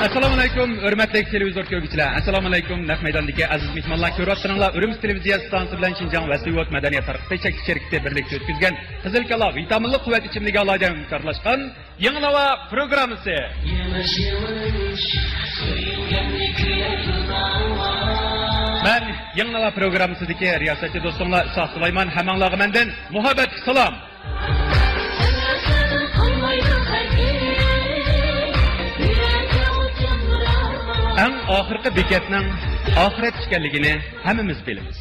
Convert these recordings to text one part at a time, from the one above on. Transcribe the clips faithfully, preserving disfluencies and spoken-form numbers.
ئەسسالامۇئەلەيكۇم، ھۆرمەتلىك تېلېۋىزور كۆرگۈچىلەر! ئەسسالامۇئەلەيكۇم، نەق مەيداندىكى ئەزىز مېھمانلار! كۆرۈۋاتقىنىڭلار ئۈرۈمچى تېلېۋىزىيە ئىستانسىسى بىلەن شىنجاڭ ۋەسلى ۋوت مەدەنىيەت تارقىتىش چەكلىك شىركىتى بىرلىكتە ئۆتكۈزگەن قىزىل كالا ۋىتامىنلىق قۇۋۋەت ئىچىملىكى ئالاھىدە ھەمكارلاشقان يېڭى ناۋا پروگراممىسى. مەن يېڭى ناۋا پروگراممىسىدىكى رىياسەتچى دوستۇڭلار ئىسھاق سۇلايمان، ھەممىڭلارغا مەندىن مۇھەببەتلىك سالام. ئەڭ ئاخىرقى بېكەتنىڭ ئاخىرەت ئىكەنلىكىنى ھەممىمىز بىلىمىز.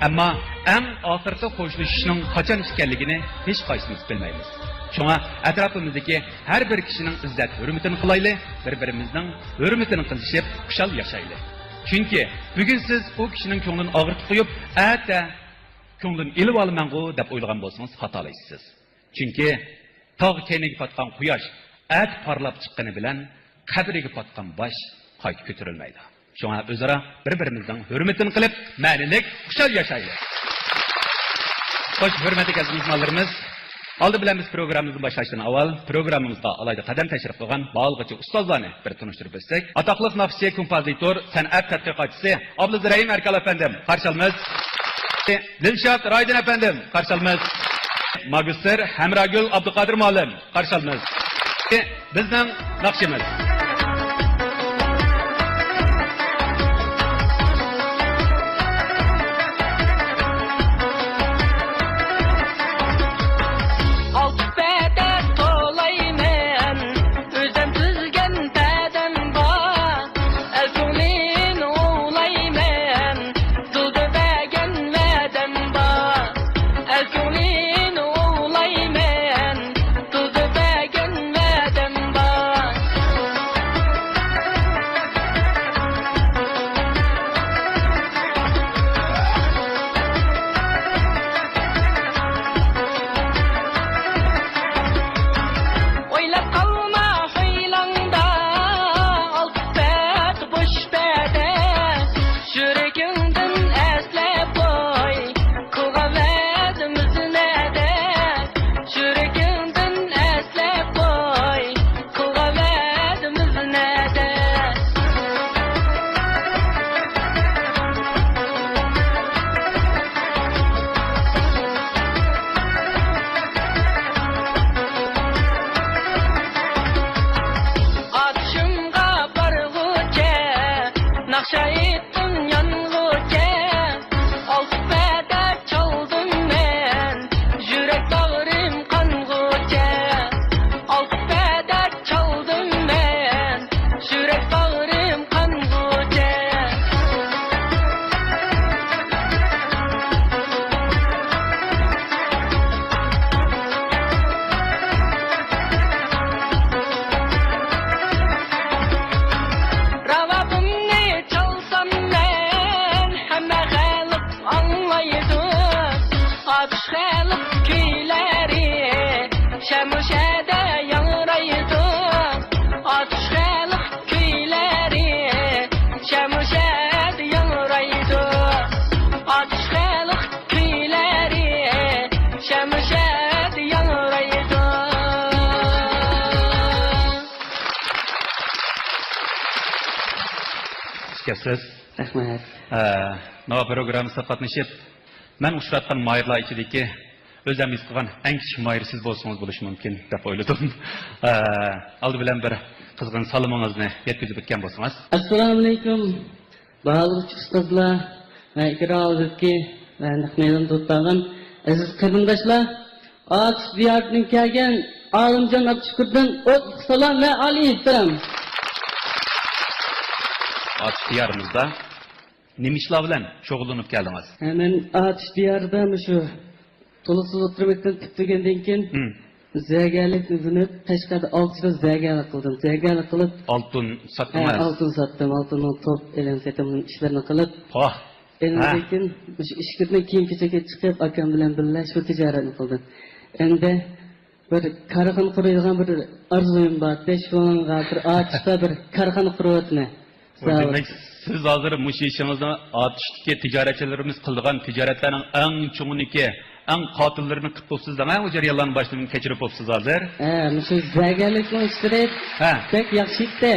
ئەمما ئەڭ ئاخىرقى خوشلىشىشنىڭ قاچان ئىكەنلىكىنى ھېچقايسىمىز بىلمەيمىز. شۇڭا ئەتراپىمىزدىكى ھەر بىر كىشىنىڭ ئىززەت-ھۆرمىتىنى قىلايلى، بىر-بىرىمىزنىڭ ھۆرمىتىنى قىلىشىپ خۇشال ياشايلى. چۈنكى بۈگۈن سىز ئۇ كىشىنىڭ كۆڭلىنى ئاغرىتىپ قويۇپ، ئەتە كۆڭلىنى ئېلىۋالىمەنغۇ دەپ ئويلىغان بولسىڭىز خاتالايسىز. چۈنكى تاغ كەينىگە پاتقان قۇياش ئەتە پارلاپ چىققىنى بىلەن قەبرىگە پاتقان باش قايتا كۆتۈرۈلمەيدۇ. شۇڭا ئۆزئارا بىر-بىرىمىزنىڭ ھۆرمىتىنى قىلىپ، مەنىلىك، خۇشال ياشايلى. خوش، ھۆرمەتلىك ئەزىز مېھمانلىرىمىز، ئالدى بىلەن بىز پروگراممىمىزنى باشلاشتىن ئاۋۋال پروگراممىمىزغا ئالاھىدە قەدەم تەشرىپ قىلغان باھالىغۇچى ئۇستازلارنى بىر تونۇشتۇرۇپ ئۆتسەك، ئاتاقلىق ناخشىچى، كومپوزىتور، سەنئەت تەتقىقاتچىسى ئابلىز رەھىم ئەركال ئەپەندىم، قارشى ئالىمىز. دىلشات رايدىن ئەپەندىم، قارشى ئالىمىز. ماگىستىر ھەمراگۈل ئابدۇقادىر مۇئەللىم، قارشى ئالىمىز. بىزنىڭ ناخشىمىز. ئالتە پەدە تولايمەن، ئۆزۈم تۈزگەن پەدەم بار. ئەل كۆڭلىنى ئوۋلايمەن، دىلدا بەرگەن ۋەدەم بار. ئەل كۆڭلىنى ئوۋلايمەن، دىلدا بەرگەن ۋەدەم بار. ئويلاپ قالما ھويلاڭدا، ئالتە پەدە بوش پەدە. يۈرىكىڭدىن ئەسلەپ قوي، قىلغان ۋەدىمىز نەدە؟ يۈرىكىڭدىن ئەسلەپ قوي، قىلغان ۋەدىمىز نەدە؟ ئاتۇشۇمغا بارغۇچە، ناخشا ئېيتقىن يانغۇچە، ئالتە پەدە چالدىم مەن، يۈرەك باغرىم قانغۇچە. ئالتە پەدە چالدىم مەن، يۈرەك باغرىم قانغۇچە. راۋابىمنى چالسام مەن، ھەممە خەلق ئاڭلايدۇ. ئاتۇش خەلق كۈيلىرى شەمشەدە ياڭرايدۇ. ئاتۇش خەلق كۈيلىرى شەمشەدە ياڭرايدۇ. ئاتۇش خەلق كۈيلىرى شەمشەدە ياڭرايدۇ. ئىكەنسىز. رەھمەت. ئە، ناۋا پروگراممىسىغا قاتنىشىپ، مەن ئۇچراتقان ماھىرلار ئىچىدىكى ئۆزۈم ھېس قىلغان ئەڭ كىچىك ماھىر سىز بولسىڭىز بولۇشى مۇمكىن دەپ ئويلىدىم. ئە، ئالدى بىلەن بىر قىزغىن سالىمىڭىزنى يەتكۈزۈپ ئۆتكەن بولسىڭىز. ئەسسالامۇئەلەيكۇم. باھالىغۇچى ئۇستازلار ۋە ئېكران ئالدىدىكى ۋە نەق مەيداندا ئولتۇرغان ئەزىز قېرىنداشلار، ئاتۇش دىيارىدىن كەلگەن ئالىمجان ئابدۇشۈكۈردىن ئوتلۇق سالام ۋە ئالىي ئېھتىرام. ئاتۇش دىيارىمىزدا نېمە ئىشلار بىلەن شۇغۇللىنىپ كەلدىڭىز؟ ھە، مەن ئاتۇش دىيارىدا مۇشۇ تولۇقسىز ئوتتۇرا مەكتەپنى پۈتتۈرگەندىن كېيىن، ھىم. زەرگەرلىكنى ئۆگىنىپ، قەشقەردە ئالتە يىل زەرگەرلىك قىلدىم. زەرگەرلىك قىلىپ، ئالتۇن ساتتىڭىز؟ ھە، ئالتۇن ساتتىم. ئالتۇننىڭ توپ، ئېلان سېتىم ئىشلىرىنى قىلىپ، ھا. ئېلىندىن كېيىن مۇشۇ ئىككى كۈندىن كېيىن كېچىگە چىقىپ، ئاكام بىلەن بىللە شۇ تىجارەتنى قىلدىم. ئەمدى بىر كارخانا قۇرىدىغان بىر ئارزۇيۇم بار. شۇنىڭغا بىر ئاتۇشتا بىر كارخانا قۇرۇۋاتىمەن. ۋاي، دېمەك، سىز ھازىر مۇشۇ ئىشىڭىزنى ئاتۇشتىكى تىجارەتچىلىرىمىز قىلىدىغان تىجارەتلەرنىڭ ئەڭ چوڭىنىكى، ئەڭ قاتىللىرىنى قىلىپ بوپسىز دەڭە، ئۇ جەريانلارنى باشتىن كەچۈرۈپ بوپسىز ھازىر. ھە، مۇشۇ زەرگەرلىكنىڭ ئىشلىرى ھە. بەك ياخشى ئىدى.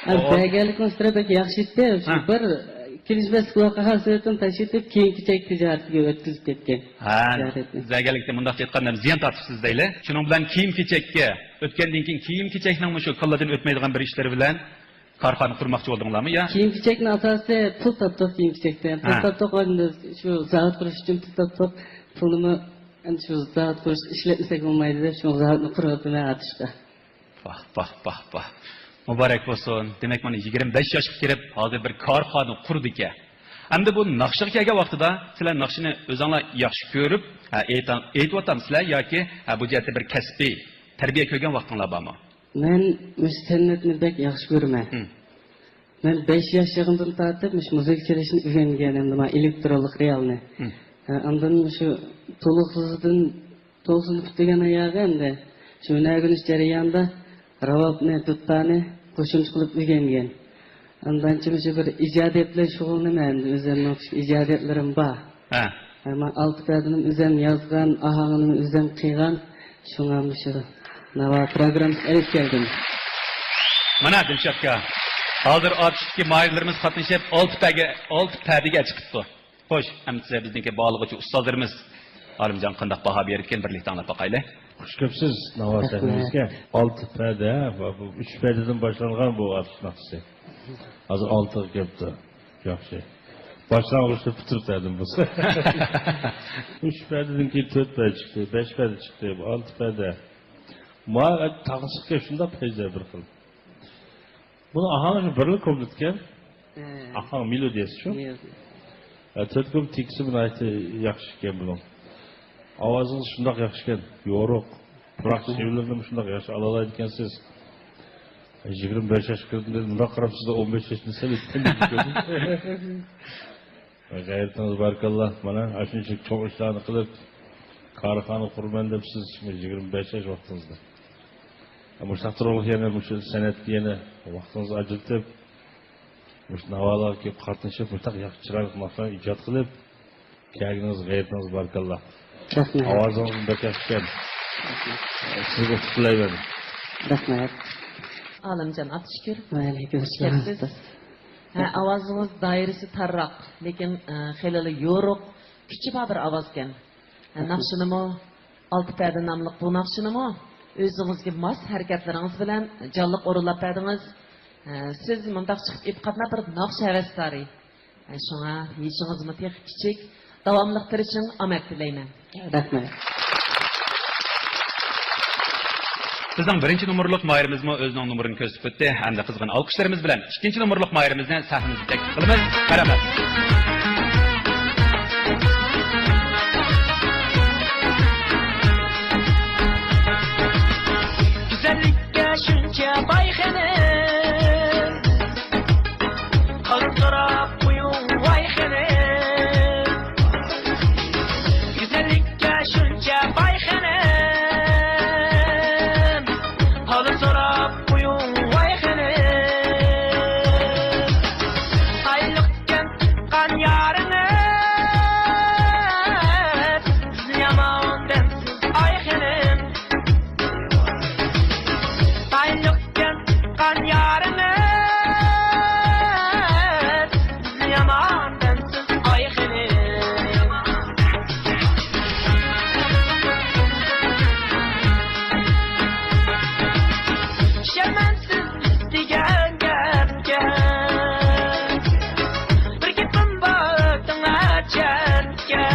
ھە، ئۇ، ئۇ زەگەرلىكنىڭ ئۈستىدە بەك ياخشى ئىدى. شۇ ھە. بىر كېلىشمەسلىك ۋەقە ھاسىلىتىدىن تاشلىتىپ، كېيىم-كېچەك تىجارىتىگە ئۆتكۈزۈپ كەتكەن. ھە، تىجارەتنى. زەگەرلىكتە مۇنداقچە ئېيتقاندا زىيان تارتىپسىز دەيلى. شۇنىڭ بىلەن كېيىم-كېچەككە ئۆتكەندىن كېيىن، كېيىم-كېچەكنىڭ مۇشۇ كاللىدىن ئۆتمەيدىغان بىر ئىشلىرى بىلەن كارخانا قۇرماقچى بولدۇڭلارمۇ يا؟ كېيىم-كېچەكنى ئاساسىي پۇل تاپتۇق، كېيىم-كېچەكتىن. پۇل ھە. تاپتۇق، ئەمدى شۇ زاۋۇت قۇرۇش ئۈچۈن پۇل تاپتۇق. پۇلنىمۇ ئەمدى شۇ زاۋۇت قۇرۇشقا ئىشلەتمىسەك بولمايدۇ دەپ، شۇ زاۋۇتنى قۇرۇۋاتىمەن ئاتۇشقا. ۋاھ، ۋاھ، ۋاھ، ۋاھ. مۇبارەك بولسۇن. دېمەك، مانا يىگىرمە بەش ياشقا كىرىپ، ھازىر بىر كارخانا قۇردىكەن. ئەمدى بۇ ناخشىغا كەلگەن ۋاقتىدا سىلەر ناخشىنى ئۆزۈڭلار ياخشى كۆرۈپ، ھە، ئېيتا-، ئېيتىۋاتامسىلەر ياكى، ھە، بۇ جەھەتتە بىر كەسپىي تەربىيە كۆرگەن ۋاقتىڭلار بارمۇ؟ مەن مۇشۇ سەنئەتنى بەك ياخشى كۆرىمەن. ھىم. مەن بەش ياش چېغىمدىن تارتىپ مۇشۇ مۇزىكا چېلىشنى ئۆگەنگەن، ئەمدى مانا ئېلېكترونلۇق رېئالنى. ھىم. ھە، ئاندىن مۇشۇ تولۇقسىزدىن، تولۇقسىزنى پۈتتۈرگەن ئاياغى ئەمدى شۇ ھۈنەرگە ئۆگىنىش جەريانىدا راۋابنى، دۇتارنى قوشۇمچە قىلىپ ئۆگەنگەن. ئاندىن كېيىن مۇشۇ بىر ئىجادىيەت بىلەن شۇغۇللىنىمەن ئەمدى، ئۆزۈمنىڭ ئىجادىيەتلىرىم بار. ھە. ھە، مەن ئالتە پەدىنىمۇ ئۆزۈم يازغان، ئاھاڭىنىمۇ ئۆزۈم قىلغان. شۇڭا مۇشۇ ناۋا پروگراممىسىغا ئېلىپ كەلدىم. مانا، دىلشات ئاكا، ھازىر ئاتۇشتىكى ماھىرلىرىمىز قاتنىشىپ، ئالتە پەدىگە، ئالتە پەدىگە چىقىپتۇ. خوش، ئەمدى سىلەر بىزنىڭكى باھالىغۇچى ئۇستازلىرىمىز. ئالىمجان قانداق باھا بېرىدىكەن، بىرلىكتە ئاڭلاپ باقايلى. خۇش كەپسىز ناۋا سەھنىمىزگە. ئالتە پەدە، بۇ ئۈچ پەدىدىن باشلانغان بۇ ئاتۇش ناخشىسى. ھازىر ئالتىغا كەپتۇ. ياخشى. باشلانغۇچتا پۈتتۈرۈپ بەردىم بولسا. ئۈچ پەدىدىن كېيىن تۆت پەدە چىقتى، بەش پەدە چىقتى، ئالتە پەدە. ما تاغىسىغا شۇنداق پەيزە بىر خىل. بۇنىڭ ئاھاڭى شۇ بىرلا كۇپلېتكەن. ھە. ئاھاڭ مېلودىيەسى شۇ. مېلودىيە. ھە، تۆت كۇپلېت تېكىستى ناھايىتى ياخشى ئىكەن بۇنىڭ. ئاۋازىڭىز شۇنداق ياخشى ئىكەن. يورۇق. پۇراق شېئىرلىرىنىمۇ شۇنداق ياخشى ئالالايدىكەنسىز. يىگىرمە بەش ياشقا كىردىم دېدىم، مۇنداق قاراپ سىزدە ئون بەش ياشنى سەل ئۆتكەندەك كۆردۈم. غەيرىتىڭىز باركاللا. مانا ئاشۇنچىلىك چوڭ ئىشلارنى قىلىپ، كارخانا قۇرىمەن دەپ سىز يىگىرمە بەش ياش ۋاقتىڭىزدا. مۇشۇنداق تۇرۇپ يەنە مۇشۇ سەنئەتكە يەنە ۋاقتىڭىزنى ئاجرىتىپ، مۇشۇ ناۋالارغا كېلىپ قاتنىشىپ، مۇشۇنداق ياخشى چىرايلىق ناخشىلارنى ئىجاد قىلىپ، كەلگىنىڭىز، غەيرىتىڭىز باركاللا. رەھمەت. ئاۋازىڭىز بەك ياخشىكەن. سىزگە ئۇتۇق تىلەيمەن. رەھمەت. ئالىمجان ئابدۇشۈكۈر. ۋەئەلەيكۇم ئەسسالام. خۇش كەپسىز. ھە، ئاۋازىڭىز دائىرىسى تارراق، لېكىن، ئە، خېلىلا يورۇق، كۈچى بار بىر ئاۋازكەن. ھە، رەھمەت. ناخشىنىمۇ، ئالتە پەدە ناملىق بۇ ناخشىنىمۇ ئۆزىڭىزگە ماس ھەرىكەتلىرىڭىز بىلەن جانلىق ئورۇنلاپ بەردىڭىز. ھە، سىز مۇنداق چىقىپ ئېيتقاندا بىر ناخشا ھەۋەسدارى. شۇڭا يېشىڭىزمۇ تېخى كىچىك، داۋاملىق تىرىشىڭ، ئامەت تىلەيمەن. رەھمەت. بىزنىڭ بىرىنچى نومۇرلۇق ماھىرىمىزمۇ ئۆزىنىڭ نومۇرىنى كۆرسىتىپ ئۆتتى. ئەمدى قىزغىن ئالقىشلىرىمىز بىلەن ئىككىنچى نومۇرلۇق ماھىرىمىزنى سەھنىمىزگە تەكلىپ قىلىمىز. مەرھەمەت. گۈزەللىككە شۇنچە باي خېنىم، قالدۇراپ قويۇڭ ۋاي خېنىم. گۈزەللىككە شۇنچە باي خېنىم، ھالى سوراپ قويۇڭ ۋاي خېنىم. ئايلىقكەن تۇغقان يارىڭىز، بىزنى يامان دەمسىز ئاي خېنىم. ئايلىقكەن تۇغقان يارىڭىز، بىزنى يامان دەمسىز ئاي خېنىم. ئىشەنمەمسىز دېگەن گەپكە، بىر گېپىم بار دېڭە چەتكە.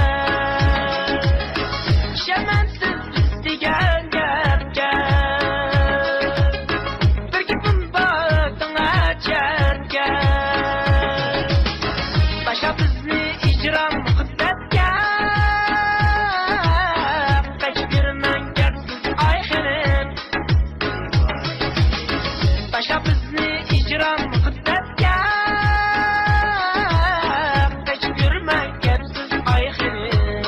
ئىشەنمەمسىز دېگەن گەپكە، بىر گېپىم بار دېڭە چەتكە. تاشلاپ بىزنى ئىجرام غىددەتكە، قېچىپ يۈرمەڭ گەپسىز ئاي خېنىم. تاشلاپ بىزنى ئىجرام غىددەتكە، قېچىپ يۈرمەڭ گەپسىز ئاي خېنىم.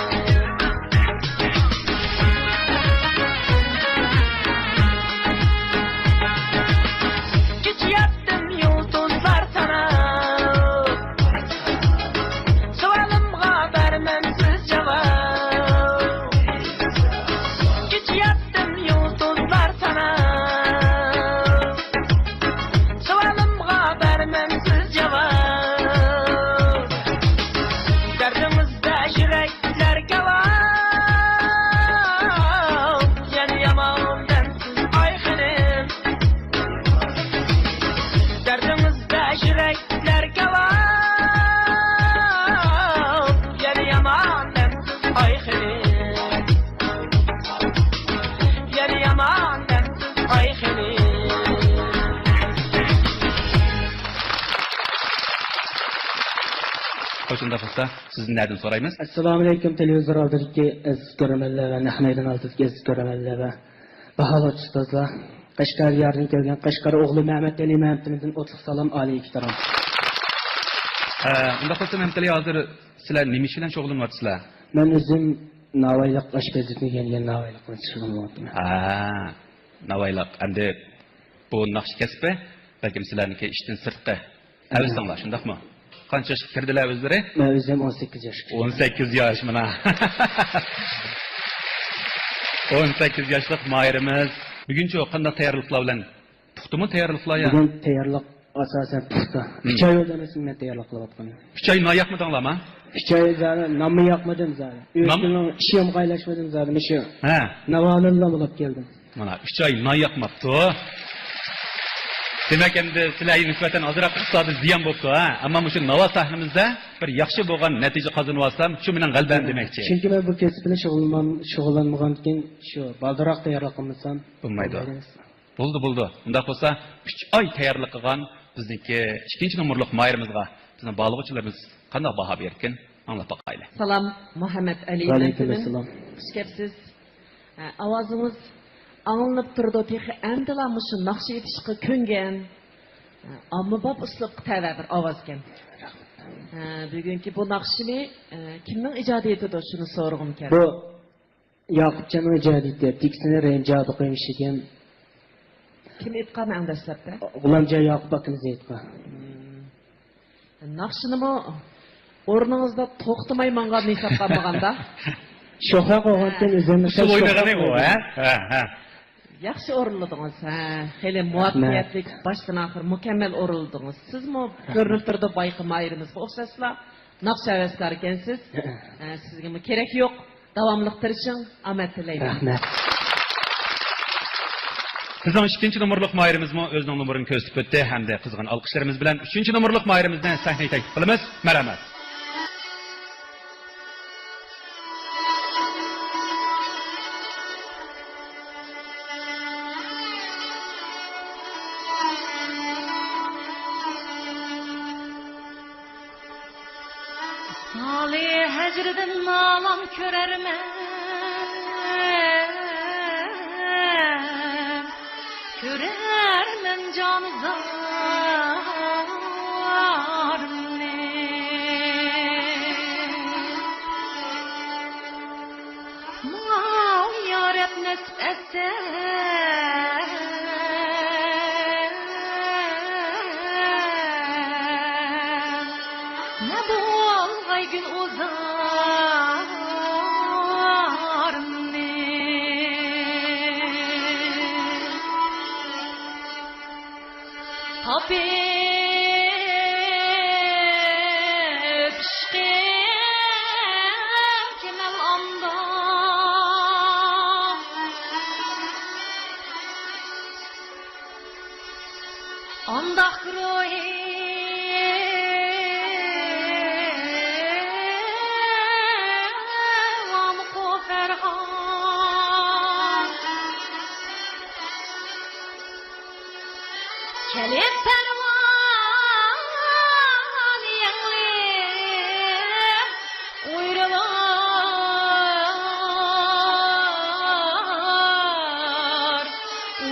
شۇنداق بولسا، سىزدىن نەدىن سورايمىز؟ ئەسسالامۇئەلەيكۇم، تېلېۋىزور ئالدىدىكى ئەزىز كۆرۈرمەنلەر ۋە نەق مەيدان ئالدىدىكى ئەزىز كۆرۈرمەنلەر ۋە باھالىغۇچى ئۇستازلار. قەشقەر دىيارىدىن كەلگەن قەشقەر ئوغلى مەمەتئېلى مەمتىمىندىن ئوتلۇق سالام، ئالىي ئېھتىرام. ئە، ئۇنداق بولسا، مەمتىئېلى، ھازىر سىلەر نېمە ئىش بىلەن شۇغۇللىنىۋاتىسىلەر؟ مەن ئۆزۈم ناۋايلىق ئاشپەزلىكنى ئۆگەنگەن، ناۋايلىق بىلەن شۇغۇللىنىۋاتىمەن. ھە، ناۋايلىق. ئەمدى بۇ ناخشا كەسپى بەلكىم سىلەرنىڭكى ئىشتىن سىرتقى ھەۋىسىڭلار، شۇنداقمۇ؟ قانچە ياشقا كىردىلە ئۆزلىرى؟ مەن ئۆزۈم ئون سەككىز ياشقا كىردىم. ئون سەككىز ياش، مانا. ئون سەككىز ياشلىق ماھىرىمىز. بۈگۈنچۇ قانداق تەييارلىقلار بىلەن پۇختىمۇ تەييارلىقلار يا؟ بۈگۈن تەييارلىق ئاساسەن پۇختا. ھىم. ئۈچ ئاي بولدى ئەمەسمۇ مەن تەييارلىق قىلىۋاتقىنىم. ئۈچ ئاي نان ياقمىدىڭلارمۇ؟ ئۈچ ئاي زادى نانمۇ ياقمىدىم زادى. نان؟ ئۆزۈمنىڭ ئىشىمغا ئايلاشمىدىم زادى مۇشۇ. ھە. ناۋالىنلا بولۇپ كەلدىم. مانا، ئۈچ ئاي نان ياقماپتۇ. دېمەك، ئەمدى سىلەرگە نىسبەتەن ئازراق ئىقتىسادىي زىيان بوپتۇ، ھە؟ ئەمما مۇشۇ ناۋا سەھنىمىزدە بىر ياخشى بولغان نەتىجە قازىنىۋالسام، شۇ مېنىڭ غەلىبەم دېمەكچى. چۈنكى مەن بۇ كەسىپ بىلەن شۇغۇللانمىغان، شۇغۇللانمىغاندىكىن شۇ بالدۇرراق تەييارلىق قىلمىسام بولمايدۇ. بولمايدۇ. بولدى، بولدى. ئۇنداق بولسا، ئۈچ ئاي تەييارلىق قىلغان بىزنىڭكى ئىككىنچى نومۇرلۇق ماھىرىمىزغا بىزنىڭ بالىغۇچىلىرىمىز قانداق باھا بېرىدىكىن، ئاڭلاپ باقايلى. سالام، مۇھەممەد ئەلى. ۋەئەلەيكۇم ئەسسالام. خۇش كەپسىز. ھە، ئاۋازىڭىز ئاڭلىنىپ تۇرىدۇ، تېخى ئەمدىلا مۇشۇ ناخشا ئېيتىشقا كۆنگەن. ھە، ئاممىباب ئۇسلۇبقا تەۋە بىر ئاۋازكەن. ھە، بۈگۈنكى بۇ ناخشىنى، ھە، كىمنىڭ ئىجادىيىتىدۇر، شۇنى سورىغۇم كەلدى. بۇ ياقۇپجاننىڭ ئىجادىيىتى، تېكىستىنى رەھىم جادۇقويۇش ئىكەن. كىم ئېيتقان ئەڭ دەسلەپتە؟ غۇلامجان ياقۇپ ئاكىمىز ئېيتقان. مم. ناخشىنىمۇ ئورنىڭىزدا توختىماي ماڭغاننى ھېسابقا ئالمىغاندا. شوخراق بولغانتىن ئۆزۈمنى ئۇسسۇل ئوينىغىنى ئۇ، ھە؟ ھە، ھە. ياخشى ئورۇنلىدىڭىز، ھە. خېلى مۇۋەپپەقىيەتلىك، رەھمەت. باشتىن ئاخىر مۇكەممەل ئورۇنلىدىڭىز. سىزمۇ كۆرۈنۈپ تۇرىدۇ، بايىقى ماھىرىمىزغا ئوخشاشلا ناخشا ھەۋەسكارى ئىكەنسىز. ھە، سىزگىمۇ كېرەك يوق. داۋاملىق تىرىشىڭ، ئامەت تىلەيمەن. رەھمەت. بىزنىڭ ئىككىنچى نومۇرلۇق ماھىرىمىزمۇ ئۆزىنىڭ نومۇرىنى كۆرسىتىپ ئۆتتى ھەمدە قىزغىن ئالقىشلىرىمىز بىلەن ئۈچىنچى نومۇرلۇق ماھىرىمىزنى سەھنىگە تەكلىپ قىلىمىز. مەرھەمەت. ۋىسالى ھەجرىدىن نالام كۆرەرمەن، كۆرەرمەن جانىزارنى. ماڭا يا رەب نەسىپ ئەتسە، نە بولغايگىن ئۇ زارنى. تاپىپ ئىشقىم كېمەل ئاندا، ئانداق روھىم ئامىقۇ پەرھان. كېلىپ پەرۋانە يېڭىلىپ، ئۇيرۇلار،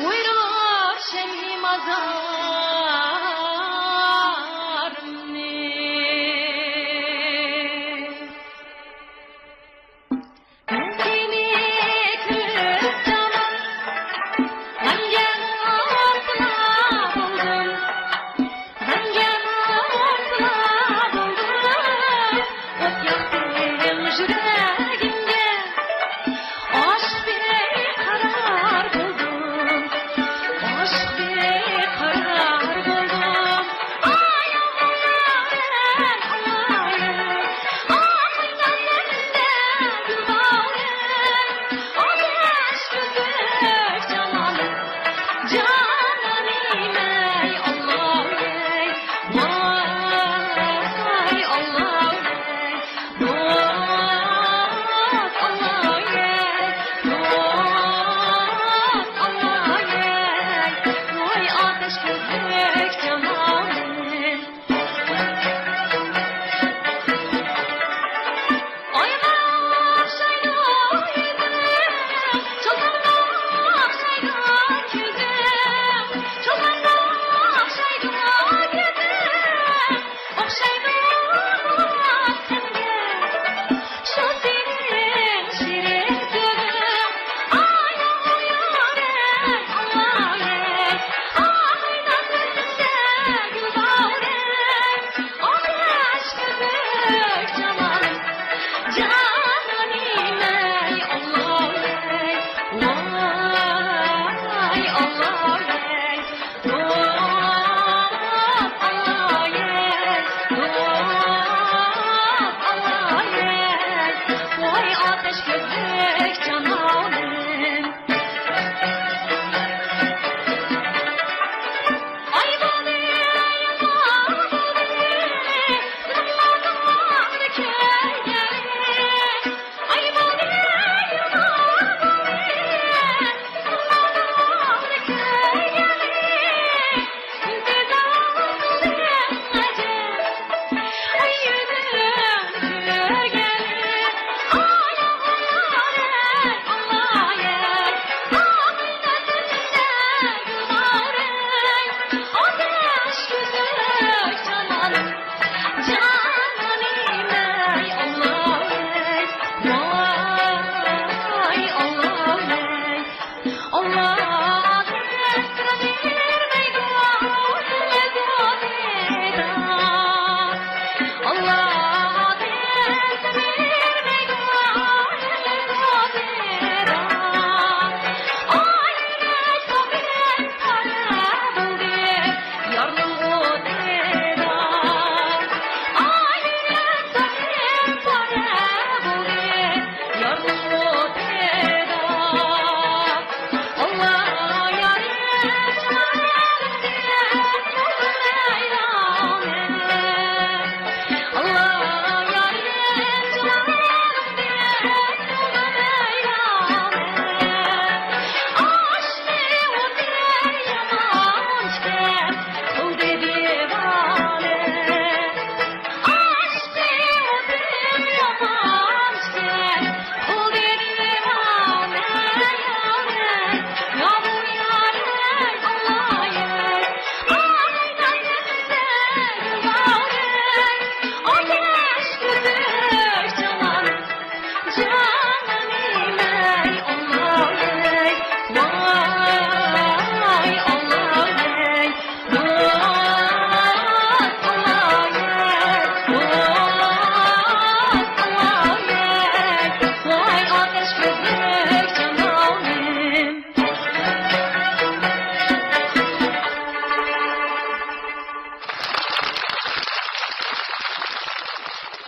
ئۇيرۇلار شەمئى مازارىمنى.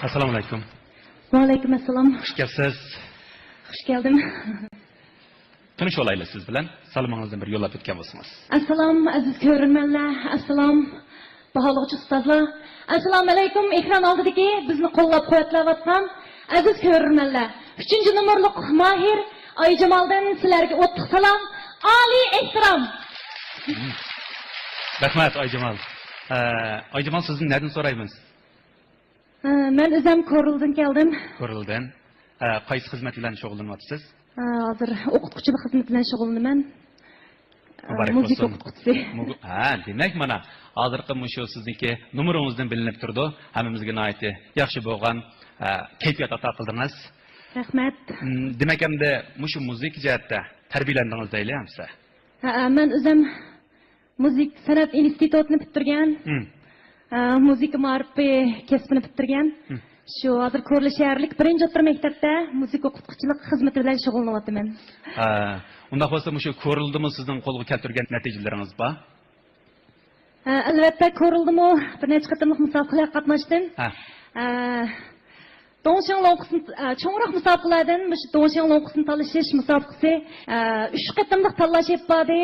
ئەسسالامۇ ئەلەيكۇم. ۋەئەلەيكۇم ئەسسالام. خۇش كەپسىز. خۇش كەلدىم. تونۇشۇۋالايلى سىز بىلەن. سالىمىڭىزدىن بىر يوللاپ ئۆتكەن بولسىڭىز. ئەسسالام، ئەزىز كۆرۈرمەنلەر. ئەسسالام، باھالىغۇچى ئۇستازلار. ئەسسالامۇ ئەلەيكۇم، ئېكران ئالدىدىكى بىزنى قوللاپ-قۇۋۋەتلەۋاتقان ئەزىز كۆرۈرمەنلەر. ئۈچىنچى نومۇرلۇق ماھىر ئايجامالدىن سىلەرگە ئوتلۇق سالام، ئالىي ئېھتىرام. رەھمەت، ئايجامال. ئە، ئايجامال، سىزدىن نەدىن سورايمىز؟ ئە، مەن ئۆزۈم كورلىدىن كەلدىم. كورلىدىن. ئە، قايسى خىزمەت بىلەن شۇغۇللىنىۋاتىسىز؟ ئە، ھازىر ئوقۇتقۇچىلىق خىزمىتى بىلەن شۇغۇللىنىمەن. ئە، مۇبارەك مۇزىكا بولسۇن. ئوقۇتقۇچىسى. مۇ-، ھە، دېمەك، مانا، ھازىرقى مۇشۇ سىزنىڭكى نومۇرىڭىزدىن بىلىنىپ تۇرىدۇ. ھەممىمىزگە ناھايىتى ياخشى بولغان، ئە، كەيپىيات ئاتا قىلدىڭىز. رەھمەت. م، دېمەك، ئەمدى مۇشۇ مۇزىكا جەھەتتە تەربىيەلەندىڭىز دەيلى ئەمسە؟ ھە، مەن ئۆزۈم مۇزىكا سەنئەت ئىنستىتۇتىنى پۈتتۈرگەن. مم. ئە، مۇزىكا مائارىپى كەسپىنى پۈتتۈرگەن. مم. شۇ ھازىر كورلا شەھەرلىك بىرىنچى ئوتتۇرا مەكتەپتە مۇزىكا ئوقۇتقۇچىلىق خىزمىتى بىلەن شۇغۇللىنىۋاتىمەن. ھە، ئۇنداق بولسا مۇشۇ كورلىدىمۇ سىزنىڭ قولغا كەلتۈرگەن نەتىجىلىرىڭىز بار؟ ھە، ئەلۋەتتە، كورلىدىمۇ بىر نەچچە قېتىملىق مۇسابىقىلەرگە قاتناشتىم. ھە. ئە، دۇڭشىڭ لوڭقىسىنى، ئە، چوڭراق مۇسابىقىلەردىن مۇشۇ دۇڭشىڭ لوڭقىسىنى تالىشىش مۇسابىقىسى، ئە، ئۈچ قېتىملىق تاللاش ئېلىپ باردى.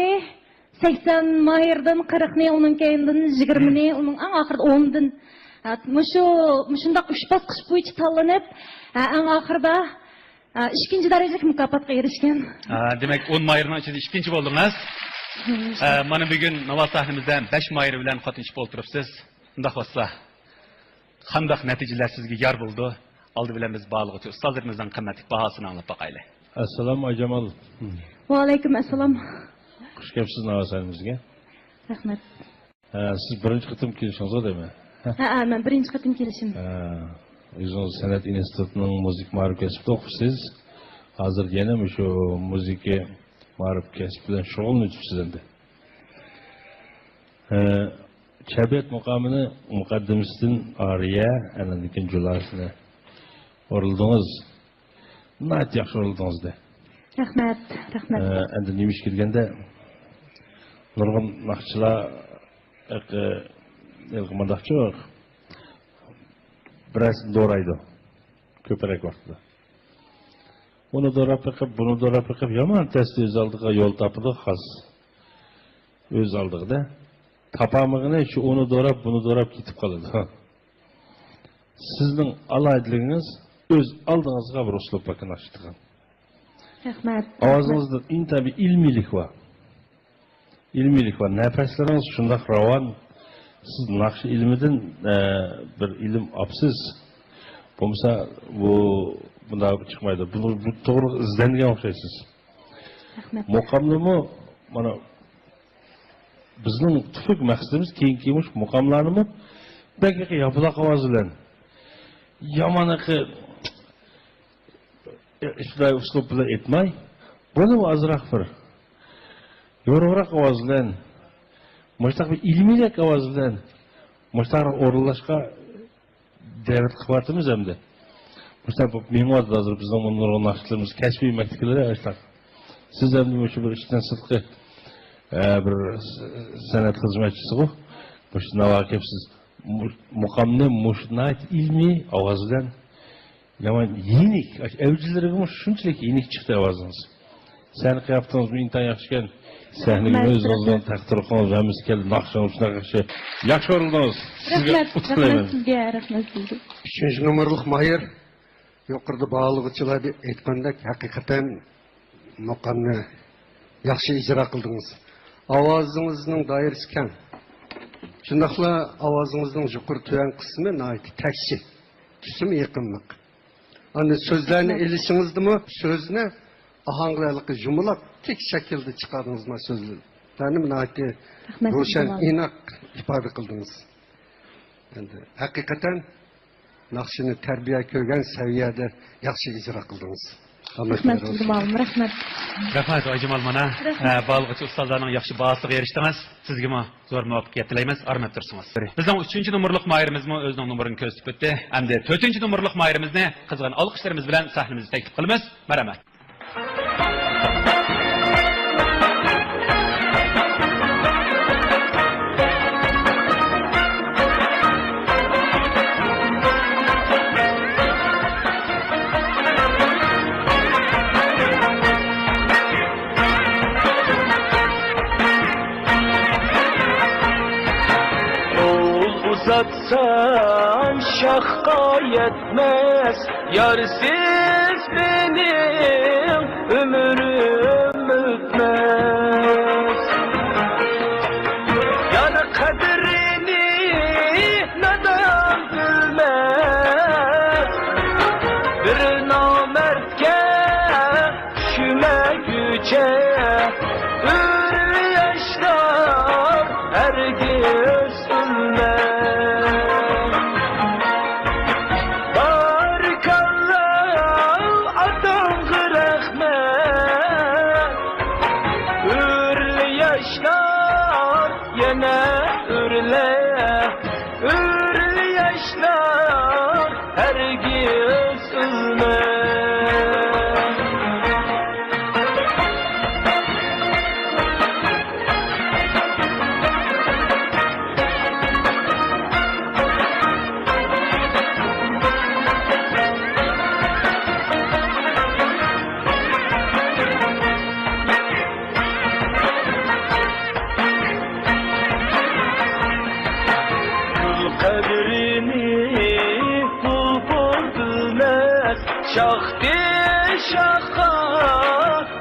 سەكسەن ماھىردىن قىرىقنى، ئۇنىڭ كەينىدىن يىگىرمىنى، مم. ئۇنىڭ ئەڭ ئاخىرىدا ئوندىن. ھە، مۇشۇ، مۇشۇنداق ئۈچ باسقۇچ بويىچە تاللىنىپ، ھە، ئەڭ ئاخىرىدا، ھە، ئىككىنچى دەرىجىلىك مۇكاپاتقا ئېرىشكەن. ھە، دېمەك، ئون ماھىرنىڭ ئىچىدە ئىككىنچى بولدىڭىز. مم. ھە، مانا بۈگۈن ناۋا سەھنىمىزدە بەش ماھىر بىلەن قاتنىشىپ ئولتۇرۇپسىز. ئۇنداق بولسا، قانداق نەتىجىلەر سىزگە يار بولىدۇ؟ ئالدى بىلەن بىز باھالىغۇچى ئۇستازلىرىمىزنىڭ قىممەتلىك باھاسىنى ئاڭلاپ باقايلى. ئەسسالام، ئايجامال. ۋەئەلەيكۇم ئەسسالام. خۇش كەپسىز ناۋا سەھنىمىزگە. رەھمەت. ھە، سىز بىرىنچى قېتىم كېلىشىڭىزغۇ دەيمەن. ھە، ھە، مەن بىرىنچى قېتىم كېلىشىم. ھە، ئۆزىڭىز سەنئەت ئىنستىتۇتىنىڭ مۇزىكا مائارىپ كەسپىدە ئوقۇپسىز. ھازىر يەنە مۇشۇ مۇزىكا مائارىپ كەسپى بىلەن شۇغۇللىنىۋېتىپسىز ئەمدى. ئە، چەببىيات مۇقامىنى مۇقەددىمىسىدىن ئارىيە، ئاندىن كېيىن جۇلاسىنى ئورۇنلىدىڭىز. ناھايىتى ياخشى ئورۇنلىدىڭىز دە. رەھمەت، رەھمەت. ئە، ئەمدى نېمە ئىش كىرگەندە، نۇرغۇن ناخشىچىلار، ئە، ھېلىقى مۇنداقچۇ، بىرەرسىنى دورايدۇ. كۆپرەك ۋاقتىدا. ئۇنى دوراپ بېقىپ، بۇنى دوراپ بېقىپ، يامان تەستە ئۆز ئالدىغا يول تاپىدۇ، خاس. ئۆز ئالدىغىدە. تاپالمىغىنى شۇ ئۇنى دوراپ، بۇنى دوراپ كېتىپ قالىدۇ. سىزنىڭ ئالاھىدىلىكىڭىز ئۆز ئالدىڭىزغا بىر ئۇسلۇب باكىنى ئاچىدىغان. رەھمەت. ئاۋازىڭىزدا ئىنتايىن بىر ئىلمىيلىك بار. ئىلمىيلىك بار. نەپەسلىرىڭىز شۇنداق راۋان. سىز ناخشا ئىلمىدىن، ئە، بىر ئىلىم ئاپسىز. بولمىسا بۇ بۇنداق چىقمايدۇ. بۇ، بۇ توغرا ئىزدەنگەن ئوخشايسىز. رەھمەت. مۇقامنىمۇ، مانا، بىزنىڭ تۈپلۈك مەقسىتىمىز كېيىنكى مۇشۇ مۇقاملارنىمۇ بەك ياپىلاق ئاۋاز بىلەن، يامان ئېقى ئىپتىدائىي ئۇسلۇب بىلەن ئېيتماي، بۇنىمۇ ئازراق بىر يورۇقراق ئاۋاز بىلەن، مۇشۇنداق بىر ئىلمىيرەك ئاۋاز بىلەن مۇشۇنداق ئورۇنلاشقا دەۋەت قىلىۋاتىمىز ئەمدى. مۇشۇنداق بولۇپ مېڭىۋاتىدۇ ھازىر بىزنىڭ بۇ نۇرغۇن ناخشىچىلىرىمىز، كەسپىي مەكتەپلەر ئاشۇنداق. سىز ئەمدى مۇشۇ بىر ئىشتىن سىرتقى، ئە، بىر سەنئەت خىزمەتچىسىغۇ. مۇشۇ ناۋاغا كەپسىز. مۇ-، مۇقامنى مۇشۇ ناھايىتى ئىلمىي ئاۋاز بىلەن يامان يېنىك، ئەۋجىلىرىگىمۇ شۇنچىلىك يېنىك چىقتى ئاۋازىڭىز. سەھنە قىياپىتىڭىزمۇ ئىنتايىن ياخشىكەن. سەھنىگە رەھمەت، ئۆزىڭىزنىڭ رەھمەت. تەختى رۇخىڭىز ھەممىسى كەلدى، ناخشىڭىز شۇنداق ياخشى. ياخشى ئورۇندىڭىز. سىزگە رەھمەت، ئۇتۇق رەھمەت تىلەيمەن. سىزگە، رەھمەت سىزگە. ئۈچىنچى نومۇرلۇق ماھىر، يۇقىرىدا باھالىغۇچىلار ئېيتقاندەك، ھەقىقەتەن مۇقامنى ياخشى ئىجرا قىلدىڭىز. ئاۋازىڭىزنىڭ دائىرىسى كەڭ. شۇنداقلا ئاۋازىڭىزنىڭ يۇقىرى تۆۋەن قىسمى ناھايىتى تەكشى. تۈسىمۇ يېقىملىق. ئاندىن سۆزلەرنى رەھمەت. ئېلىشىڭىزدىمۇ سۆزنى ئاھاڭغا ھېلىقى يۇمىلاق، تىك شەكىلدە چىقاردىڭىز ما سۆزلەرنى. ناھايىتى رەھمەت، روشەن، سىزگە. ئىناق ئىپادە قىلدىڭىز. ئەمدى ھەقىقەتەن ناخشىنى تەربىيە كۆرگەن سەۋىيەدە ياخشى ئىجرا قىلدىڭىز. رەھمەت سىزگە، مۇئەللىم، رەھمەت. رەھمەت، ئايجامال، مانا، رەھمەت. ئە، باھالىغۇچى ئۇستازلارنىڭ ياخشى باھاسىغا ئېرىشتىڭىز. سىزگىمۇ زور مۇۋەپپەقىيەت تىلەيمىز، ئارام ئەپ تۇرسىڭىز. بىزنىڭ ئۈچىنچى نومۇرلۇق ماھىرىمىزمۇ ئۆزىنىڭ نومۇرىنى كۆرسىتىپ ئۆتتى. ئەمدى تۆتىنچى نومۇرلۇق ماھىرىمىزنى قىزغىن ئالقىشلىرىمىز بىلەن سەھنىمىزگە تەكلىپ قىلىمىز. مەرھەمەت. سان شاخقا يەتمەس، يارسىز مېنىڭ ئۆمرۈم ئۆتمەس. يار قەدرىنى نادان بىلمەس، بىر نامەردكە چۈشمىگۈچە، ئۆر ياشلار ھەرگىز ئۆلمەس. بارىكاللا، ئاتاڭغا رەھمەت. ئۆرلە ياشلار، يەنە ئۆرلە. ئۆرلە ياشلار، ھەرگىز ئۆلمەس. پۇل قەدرىنى بۇلبۇل بىلمەس، شاختى شاخقا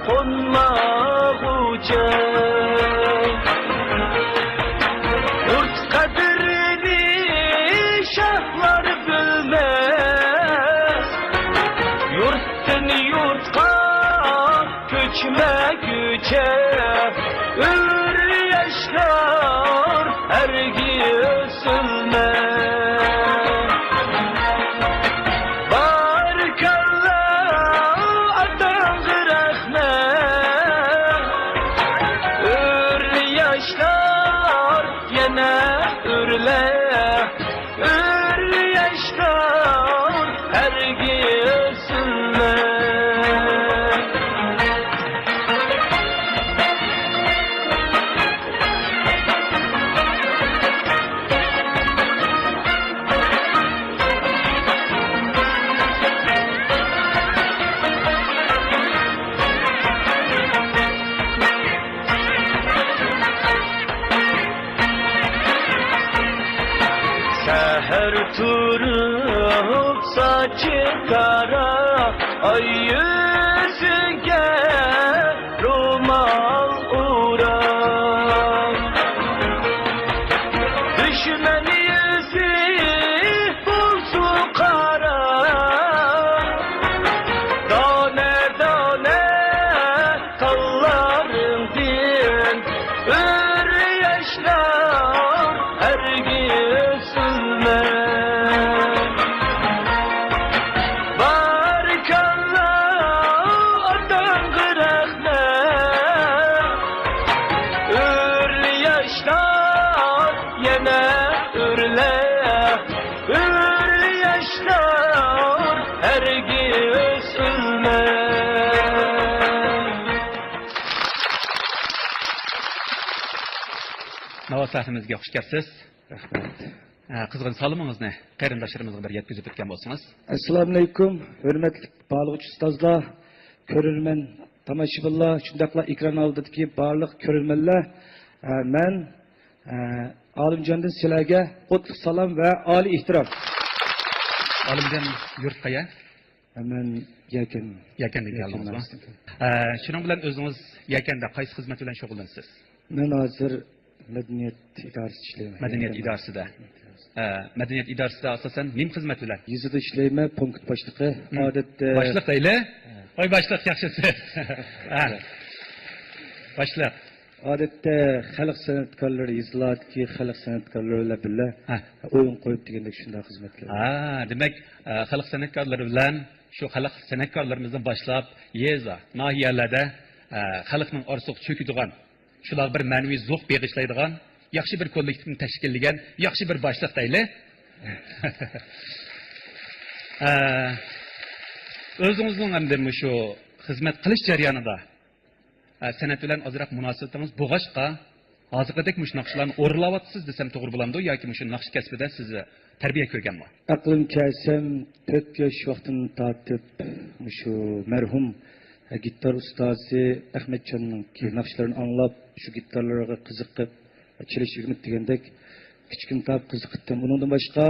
قونمىغۇچە. يۇرت قەدرىنى شاھلار بىلمەس، يۇرتتىن يۇرتقا كۆچمىگۈچە، ئۆر ياشلار ھەرگىز ئۆلمەس. بارىكاللا، ئاتاڭغا رەھمەت. ئۆرلە ياشلار، يەنە ئۆرلە. ئۆرلە ياشلار، ھەرگىز ئۆلمەس. سەھەر تۇرۇپ ساچى قارا، ئاي يۈزىگە رومال ئوراپ. دۈشمەن يۈزى بولسۇن قارا، دانە دانە قانلىرىڭدىن ئۆر ياشلار ھەرگىز ئۈزۈلمەي. بارىكاللا، ئاتاڭغا رەھمەت. ئۆرلە ياشلار، يەنە ئۆرلە. ئۆرلە ياشلار، ھەرگىز ئۆلمەي. ناۋا سەھنىمىزگە خۇش كەپسىز. رەھمەت. ئە، قىزغىن سالىمىڭىزنى قېرىنداشلىرىمىزغا بىر يەتكۈزۈپ ئۆتكەن بولسىڭىز. ئەسسالامۇئەلەيكۇم، ھۆرمەتلىك باھالىغۇچى ئۇستازلار، كۆرۈرمەن، تاماشىبىنلار، شۇنداقلا ئېكران ئالدىدىكى بارلىق كۆرۈرمەنلەر. ئە، مەن، ئە، ئالىمجاندىن سىلەرگە ئوتلۇق سالام ۋە ئالىي ئېھتىرام. ئالىمجان، يۇرت قەيە؟ مەن يەكەن. يەكەندىن يەكەن كەلدىڭىزمۇ؟ ئە، شۇنىڭ بىلەن ئۆزىڭىز يەكەندە قايسى خىزمەت بىلەن شۇغۇللىنىسىز؟ مەن ھازىر مەدەنىيەت ئىدارىسىدا ئىشلەيمەن. مەدەنىيەت ئىدارىسىدا. ئە، مەدەنىيەت ئىدارىسىدا ئاساسەن نېمە خىزمەت بىلەن؟ يېزىدا ئىشلەيمەن، پونكىت باشلىقى. مم. ئادەتتە باشلىق دەيلى. ھە. ۋاي، باشلىق ياخشىسى. ھە. باشلىق. ئادەتتە خەلق سەنئەتكارلىرى، يېزىلاردىكى خەلق سەنئەتكارلىرى بىلەن بىللە ھە. ئويۇن قويۇپ دېگەندەك شۇنداق خىزمەتلەر. ھە، دېمەك، ئە، خەلق سەنئەتكارلىرى بىلەن شۇ خەلق سەنئەتكارلىرىمىزدىن باشلاپ يېزا، ناھىيەلەردە، ئە، خەلقنىڭ ئارىسىغا چۆكىدىغان، شۇلارغا بىر مەنىۋى زوق بېغىشلايدىغان ياخشى بىر كوللېكتىپنى تەشكىللىگەن ياخشى بىر باشلىق دەيلى. ئە، ئۆزىڭىزنىڭ ئەمدى مۇشۇ خىزمەت قىلىش جەريانىدا، ئە، سەنئەت بىلەن ئازراق مۇناسىۋىتىڭىز بولغاچقا، ھازىرقىدەك مۇشۇ ناخشىلارنى ئورۇنلاۋاتىسىز دېسەم توغرا بولامدۇ ياكى مۇشۇ ناخشا كەسپىدە سىز تەربىيە كۆرگەنمۇ؟ ئەقلىم كەلسەم، تۆت ياش ۋاقتىمدىن تارتىپ مۇشۇ مەرھۇم گىتار ئۇستازى ئەخمەتجاننىڭكى مم. ناخشىلىرىنى ئاڭلاپ، شۇ گىتارلىرىغا قىزىقىپ، چېلىش ئۆگىنىپ دېگەندەك، كىچىكىمدىن تارتىپ قىزىقىتتىم. ئۇنىڭدىن باشقا،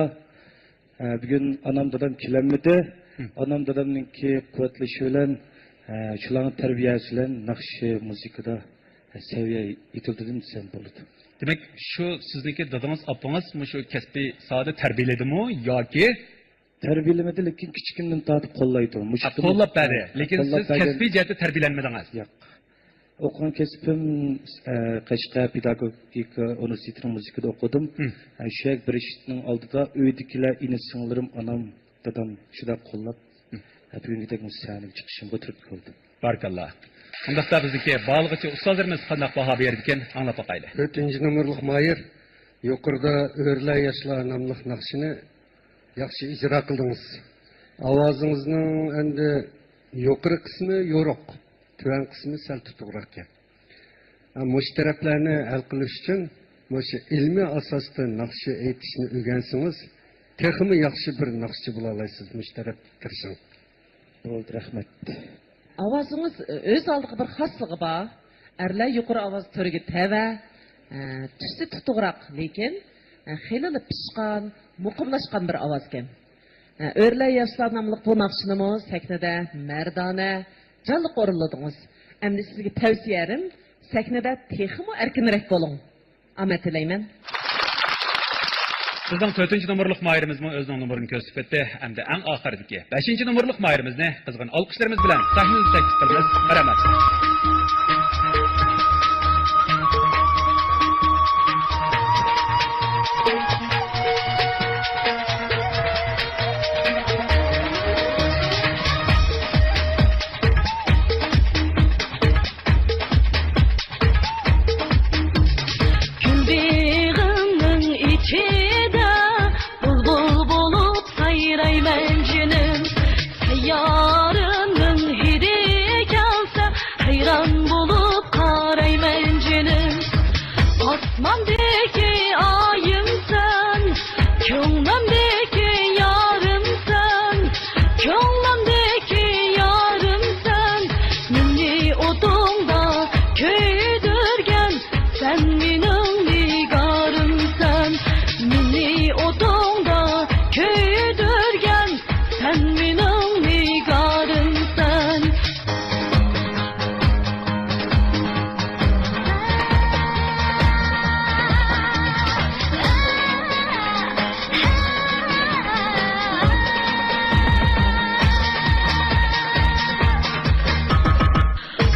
ئە، بۈگۈن ئانام، دادام كېلەلمىدى. ھە. ئانام، دادامنىڭكى قۇۋۋەتلىشى بىلەن، ئە، شۇلارنىڭ تەربىيەسى بىلەن ناخشا مۇزىكىدا، ئە، سەۋىيە يېتىلدۈردۈم دېسەم بولىدۇ. دېمەك، شۇ سىزنىڭكى دادىڭىز، ئاپىڭىز مۇشۇ كەسپىي ساھەدە تەربىيەلىدىمۇ ياكى؟ تەربىيەلىمىدى، لېكىن كىچىكىمدىن تارتىپ قوللايدۇ. ھە، قوللاپ بەردى. لېكىن سىز كەسپىي جەھەتتە تەربىيەلەنمىدىڭىز؟ ياق. ئوقۇغان كەسپىم، ئە، قەشقەر پېداگوگىكا ئۇنىۋېرسىتېتىنىڭ مۇزىكىدا ئوقۇدۇم. ھە، شۇ يەرگە بېرىشنىڭ ئالدىدا ئۆيدىكىلەر، ئىنى-سىڭلىرىم، ئانام، دادام شۇنداق قوللاپ، ھە، بۈگۈنكىدەك مۇشۇ سەھنىگە چىقىشىمغا تۈرتكە بولدى. بارىكاللا. ئۇنداقتا بىزنىڭكى بارلىقىچە ئۇستازلىرىمىز قانداق باھا بېرىدىكەن، ئاڭلاپ باقايلى. تۆتىنچى نومۇرلۇق ماھىر، يۇقىرىدا ئۆرلەر ياشلار ناملىق ناخشىنى ياخشى ئىجرا قىلدىڭىز. ئاۋازىڭىزنىڭ ئەمدى يۇقىرى قىسمى يورۇق، تۆۋەن قىسمى سەل تۇتۇقراق ئىكەن. ھە، مۇشۇ تەرەپلەرنى ھەل قىلىش ئۈچۈن مۇشۇ ئىلمىي ئاساستا ناخشا ئېيتىشنى ئۆگەنسىڭىز، تېخىمۇ ياخشى بىر ناخشىچى بولالايسىز. مۇشۇ تەرەپكە تىرىشىڭ. بولدى، رەھمەت. ئاۋازىڭىز ئۆز ئالدىغا بىر خاسلىقى بار. ئەرلەر يۇقىرى ئاۋاز تۈرىگە تەۋە، ئە، تۈسى تۇتۇقراق، لېكىن، ئە، خېلىلا پىشقان، مۇقىملاشقان بىر ئاۋازكەن. ئە، ئۆرلەر ياشلار ناملىق بۇ ناخشىنىمۇ سەھنىدە مەردانە، جانلىق ئورۇنلىدىڭىز. ئەمدى سىزگە تەۋسىيەم، سەھنىدە تېخىمۇ ئەركىنرەك بولۇڭ. ئامەت تىلەيمەن. بىزنىڭ تۆتىنچى نومۇرلۇق ماھىرىمىزمۇ ئۆزىنىڭ نومۇرىنى كۆرسىتىپ ئۆتتى. ئەمدى ئەڭ ئاخىرىدىكى بەشىنچى نومۇرلۇق ماھىرىمىزنى قىزغىن ئالقىشلىرىمىز بىلەن سەھنىمىزگە تەكلىپ قىلىمىز. مەرھەمەت. گۈل بېغىمنىڭ ئىچىدە بۇلبۇل بولۇپ سايرايمەن جېنىم. سەييارىمنىڭ ھىدى كەلسە، ھەيران بولۇپ قارايمەن جېنىم. ئاسماندىكى ئايىمسەن، كۆڭلۈمدىكى يارىمسەن، كۆڭلۈمدىكى يارىمسەن. مېنى ئوتۇڭدا كۆيدۈرگەن، سەن مېنىڭ نىگارىمسەن. مېنى ئوتۇڭدا كۆيدۈرگەن، سەن مېنىڭ نىگارىمسەن.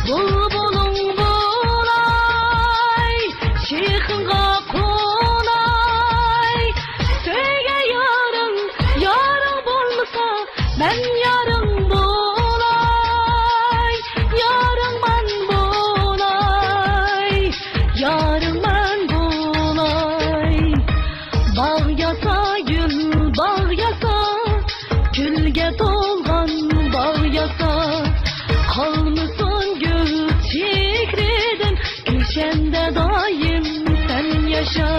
بۇلبۇلۇڭ بولاي، شېخىڭغا قوناي، سۆيگەن يارىڭ، يارىڭ بولمىسا، مەن يارىڭ بولاي، يارىڭ مەن بولاي، يارىڭ مەن بولاي. باغ ياسا، گۈل باغ ياسا، گۈلگە تولغان باغ ياسا. قالمىسۇن گۈل چېھرىدىن، گۈلشەندە دائىم سەن ياشا.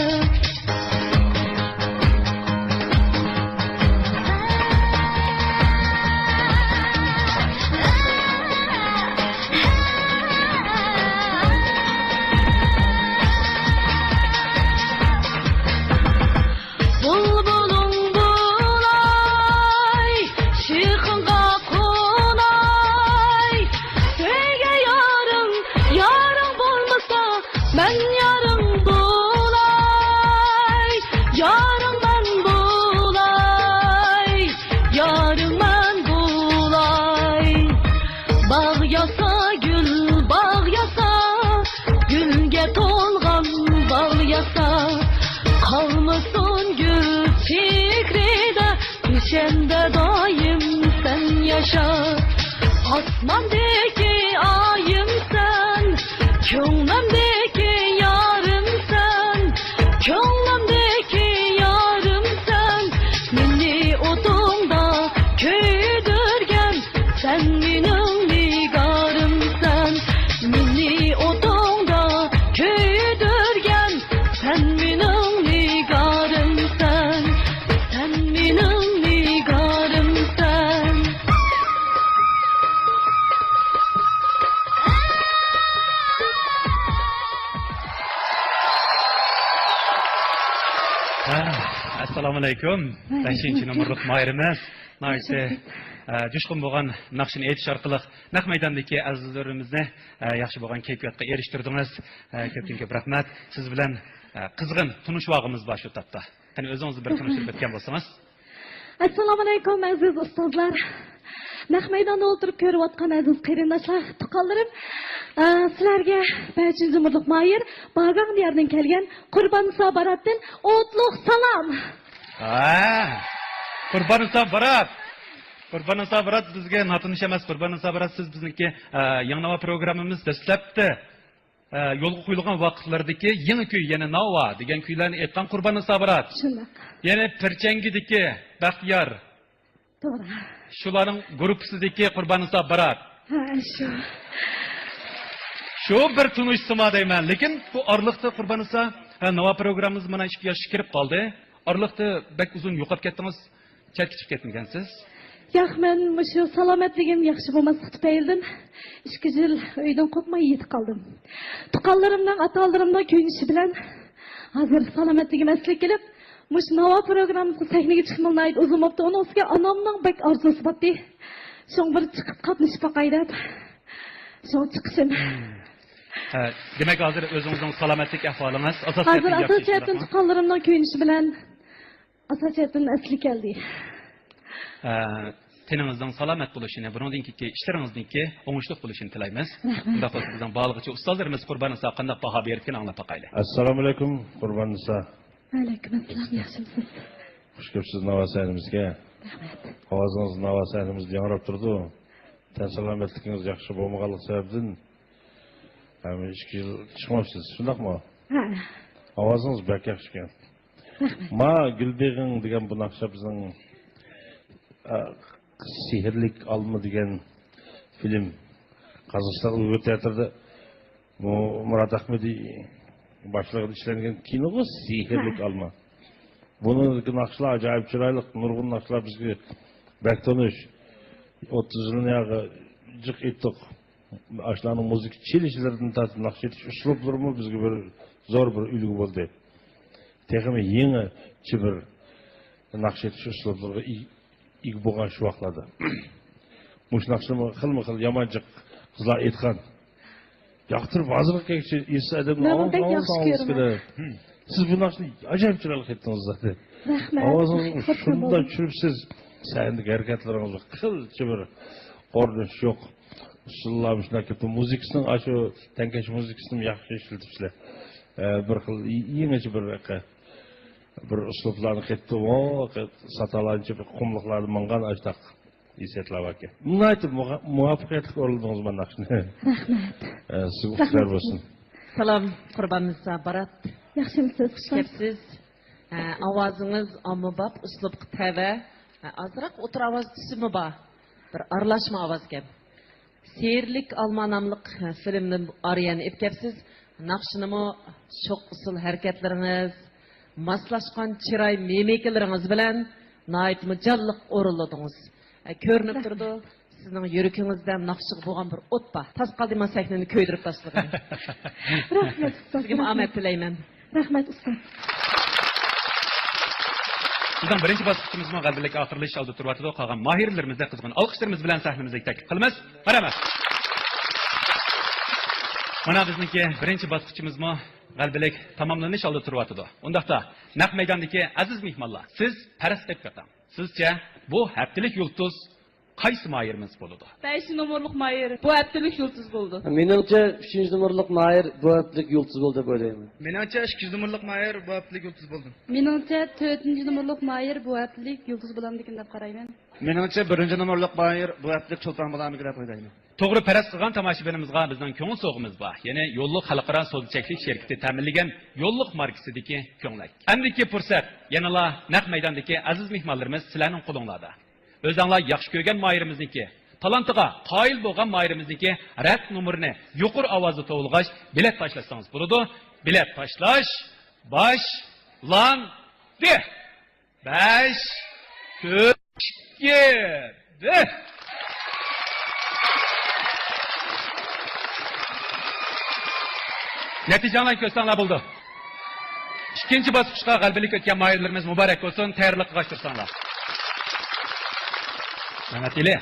بۇلبۇلۇڭ بولاي، شېخىڭغا قوناي، سۆيگەن يارىڭ، يارىڭ بولمىسا، مەن يارىڭ بولاي، يارىڭ مەن بولاي، يارىڭ مەن بولاي. باغ ياسا، گۈل باغ ياسا، گۈلگە تولغان باغ ياسا. قالمىسۇن گۈل چېھرىدە، گۈلشەندە دائىم سەن ياشا. ئاسماندىكى ئايىمسەن، كۆڭلۈمدىكى يارىمسەن، كۆڭلۈمدىكى يارىمسەن. مېنى ئوتۇڭدا كۆيدۈرگەن، سەن مېنىڭ نىگارىمسەن. مېنى ئوتۇڭدا كۆيدۈرگەن، سەن مېنىڭ نىگارىمسەن. سەن مېنىڭ نىگارىمسەن. ئەسسالامۇئەلەيكۇم. بەشىنچى نومۇرلۇق ماھىرىمىز. ناھايىتى، ئە، جۇشقۇن بولغان ناخشىنى ئېيتىش ئارقىلىق نەق مەيداندىكى ئەزىزلىرىمىزنى، ئە، ياخشى بولغان كەيپىياتقا ئېرىشتۈردىڭىز. ئە، كۆپتىن كۆپ رەھمەت. سىز بىلەن، ئە، قىزغىن تونۇشۇۋالغىنىمىز بار شۇ تاپتا. قېنى، ئۆزىڭىزنى بىر تونۇشتۇرۇپ ئۆتكەن بولسىڭىز. ئەسسالامۇئەلەيكۇم، ئەزىز ئۇستازلار. نەق مەيداندا ئولتۇرۇپ كۆرۈۋاتقان ئەزىز قېرىنداشلار، تۇغقانلىرىم، ئە، سىلەرگە بەشىنچى نومۇرلۇق ماھىر، باگاڭ دىيارىدىن كەلگەن قۇرباننىسا باراتتىن ئوتلۇق سالام. ھە، قۇرباننىسا بارات. قۇرباننىسا بارات بىزگە ناتونۇش ئەمەس. قۇرباننىسا بارات، سىز بىزنىڭكى، ئە، يېڭى ناۋا پروگراممىمىز دەسلەپتە، ئە، يولغا قويۇلغان ۋاقىتلىرىدىكى يېڭى كۈي، يەنى ناۋا دېگەن كۈيلەرنى ئېيتقان قۇرباننىسا بارات. شۇنداق. يەنى پىرچەڭگىدىكى بەختىيار. توغرا. شۇلارنىڭ گۇرۇپپىسىدىكى قۇرباننىسا بارات. ھە، شۇ. شۇ بىر تونۇشسىما دەيمەن. لېكىن بۇ ئارىلىقتا قۇرباننىسا، ھە، ناۋا پروگراممىمىز مانا ئىككى ياشقا كىرىپ قالدى. ئارىلىقتا بەك ئۇزۇن يوقاپ كەتتىڭىز. چەتكە چىقىپ كەتمىگەنسىز؟ ياق، مەن مۇشۇ سالامەتلىكىم ياخشى بولماسلىقى تۈپەيلىدىن ئىككى يىل ئۆيدىن قوپماي يېتىپ قالدىم. تۇغقانلىرىمنىڭ، ئاتا-ئانىلىرىمنىڭ كۆيۈنۈشى بىلەن ھازىر سالامەتلىكىم ئەسلىگە كېلىپ، مۇشۇ ناۋا پروگراممىسىغا سەھنىگە چىققىلى ناھايىتى ئۇزۇن بوپتۇ. ئۇنىڭ ئۈستىگە ئانامنىڭ بەك ئارزۇسى باتتى. شۇڭا بىر چىقىپ قاتنىشىپ باقاي دەپ. شۇڭا چىقىشىم. ھە، دېمەك، ھازىر ئۆزىڭىزنىڭ سالامەتلىك ئەھۋالىڭىز ئاساسىي ھازىر جەھەتتىن ئاساسىي ياخشى، جەھەتتىن شۇنداقمۇ؟ تۇغقانلىرىمنىڭ كۆيۈنۈشى بىلەن ئاساسىي جەھەتتىن ئەسلىگە كەلدى. ئە، تېنىڭىزنىڭ سالامەت بولۇشىنى، بۇنىڭدىن كېيىنكى ئىشلىرىڭىزنىڭكى ئوڭۇشلۇق بولۇشىنى تىلەيمىز. رەھمەت. ئۇنداق بولسا، بىزنىڭ باھالىغۇچى ئۇستازلىرىمىز قۇرباننىسا قانداق باھا بېرىدىكىنى ئاڭلاپ باقايلى. ئەسسالامۇئەلەيكۇم، قۇرباننىسا. ۋەئەلەيكۇمئەسسالام، ياخشىمۇسىز؟ خۇش كەپسىز ناۋا سەھنىمىزگە. رەھمەت. ئاۋازىڭىز ناۋا سەھنىمىزدە ياڭراپ تۇرىدۇ. تەن سالامەتلىكىڭىز ياخشى بولمىغانلىقى سەۋەبىدىن، ھەم ئىككى يىل چىقماپسىز، شۇنداقمۇ؟ ھە. ئاۋازىڭىز بەك ياخشىكەن. رەھمەت. ما گۈلبېغىڭ دېگەن بۇ ناخشا بىزنىڭ، ئە، سېھىرلىك ئالما دېگەن فىلىم، قازاقىستان ئۇيغۇر تىياتىرىدا مۇ-، مۇرات ئەخمىدى باشلىقىدا ئىشلەنگەن كىنوغۇ، سېھىرلىك ھە. ئالما. بۇنىڭدىكى ناخشىلار ئاجايىپ چىرايلىق، نۇرغۇن ناخشىلار بىزگە بەك تونۇش. ئوتتۇز يىلنى ياغى جىق ئېيتتۇق. ئاشۇلارنىڭ مۇزىكا چېلىشلىرىدىن تارتىپ ناخشا ئېيتىش ئۇسلۇبلىرىمۇ بىزگە بىر زور بىر ئۈلگە بولدى. تېخىمۇ يېڭىچە بىر ناخشا ئېيتىش ئۇسلۇبلىرىغا ئىگە، ئىگە بولغان شۇ ۋاقىتلاردا. مۇشۇ ناخشىنىمۇ خىلمۇ خىل يامان جىق قىزلار ئېيتقان. ياقتۇرۇپ ھازىرغا كەلگۈچە ئېسىل ئادەمنى مەن ئاڭلاپ، بەك ئاڭلاپ، ياخشى ئاڭلىغۇڭىز كۆرىمەن. كېلىدۇ. سىز بۇ ناخشىنى ئاجايىپ چىرايلىق ئېيتتىڭىز زادى. رەھمەت. ئاۋازىڭىزنى خۇرسەن شۇنداق بولدۇم. چۈشۈرۈپسىز. سەھنىدىكى ھەرىكەتلىرىڭىز قىلچە بىر قورقۇنچ يوق. ئۇسسۇللار مۇشۇنداق كېتىپتۇ. مۇزىكىسىنىڭ، ئاشۇ تەڭكەش مۇزىكىسىنىمۇ ياخشى ئىشلىتىپسىلەر. ئە، بىر خىل يېڭىچە بىر، بىر ئۇسلۇبلارنى قېتىپتۇ. ئۇ ساتالانچە بىر قۇملۇقلاردا ماڭغان ئاشۇنداق ھېسسىياتلار باركەن. ناھايىتى مۇغا-، مۇۋەپپەقىيەتلىك ئورۇنلىدىڭىز مانا شۇنى. رەھمەت. ئە، سىزگە ئۇتۇقلار بولسۇن. سالام، قۇرباننىسا بارات. ياخشىمۇسىز؟ خۇش كەپسىز. ئە، ئاۋازىڭىز ئاممىباب، ئۇسلۇبقا تەۋە. ئە، ئازراق ئوتتۇرا ئاۋاز تۈسىمۇ بار. بىر ئارىلاشما ئاۋازكەن. سېھىرلىك ئالما ناملىق فىلىمدىن ئارىيەنى ئېلىپ كەپسىز. ناخشىنىمۇ شوخ ئۇسسۇل ھەرىكەتلىرىڭىز، ماسلاشقان چىراي مىمىكىلىرىڭىز بىلەن ناھايىتىمۇ جانلىق ئورۇنلىدىڭىز. ئە، كۆرۈنۈپ تۇرىدۇ، سىزنىڭ يۈرىكىڭىزدە ناخشىغا بولغان بىر ئوت بار. تاس قالدى ما سەھنىنى كۆيدۈرۈپ تاشلىغىنى. رەھمەت، ئۇستاز. سىزگىمۇ ئامەت تىلەيمەن. رەھمەت، ئۇستاز. بىزنىڭ بىرىنچى باسقۇچىمىزمۇ غەلىبىلىك ئاخىرلىشىش ئالدىدا تۇرۇۋاتىدۇ. قالغان ماھىرلىرىمىزنى قىزغىن ئالقىشلىرىمىز بىلەن سەھنىمىزگە تەكلىپ قىلىمىز. مەرھەمەت. مانا بىزنىڭكى بىرىنچى باسقۇچىمىزمۇ غەلىبىلىك تاماملىنىش ئالدىدا تۇرۇۋاتىدۇ. ئۇنداقتا، نەق مەيداندىكى ئەزىز مېھمانلار، سىز پەرەز قىلىپ بېقىڭ. سىزچە بۇ ھەپتىلىك يۇلتۇز قايسى ماھىرىمىز بولىدۇ؟ بەشىنچى نومۇرلۇق ماھىر بۇ ھەپتىلىك يۇلتۇز بولىدۇ. مېنىڭچە، ئۈچىنچى نومۇرلۇق ماھىر بۇ ھەپتىلىك يۇلتۇز بولدى دەپ ئويلايمەن. مېنىڭچە، ئىككىنچى نومۇرلۇق ماھىر بۇ ھەپتىلىك يۇلتۇز بولدى. مېنىڭچە، تۆتىنچى نومۇرلۇق ماھىر بۇ ھەپتىلىك يۇلتۇز بولامدىكىن دەپ قارايمەن. مېنىڭچە، بىرىنچى نومۇرلۇق ماھىر بۇ ھەپتىلىك چولپان بولامدىكىن دەپ ئويلايمەن. توغرا پەرەز قىلغان تاماشىبىنىمىزغا بىزنىڭ كۆڭۈل سوۋغىمىز بار. يەنى يوللۇق خەلقئارا سودا چەكلىك شىركىتى تەمىنلىگەن يوللۇق ماركىسىدىكى كۆڭلەك. ئەمدىكى پۇرسەت يەنىلا نەق مەيداندىكى ئەزىز مېھمانلىرىمىز سىلەرنىڭ قولۇڭلاردا. ئۆزەڭلار ياخشى كۆرگەن ماھىرىمىزنىڭكى، تالانتىغا قايىل بولغان ماھىرىمىزنىڭكى رەت نومۇرىنى يۇقىرى ئاۋازدا توۋلىغاچ، بېلەت تاشلاتسىڭىز بولىدۇ. بېلەت تاشلاش باشلاندى. بەش، تۆت، ئىككى، بىر. نەتىجەڭلارنى كۆرسەڭلار بولىدۇ. ئىككىنچى باسقۇچقا غەلىبىلىك ئۆتكەن ماھىرلىرىمىز مۇبارەك بولسۇن، تەييارلىق قىلغاچ تۇرساڭلار. مەمەت ئېلى،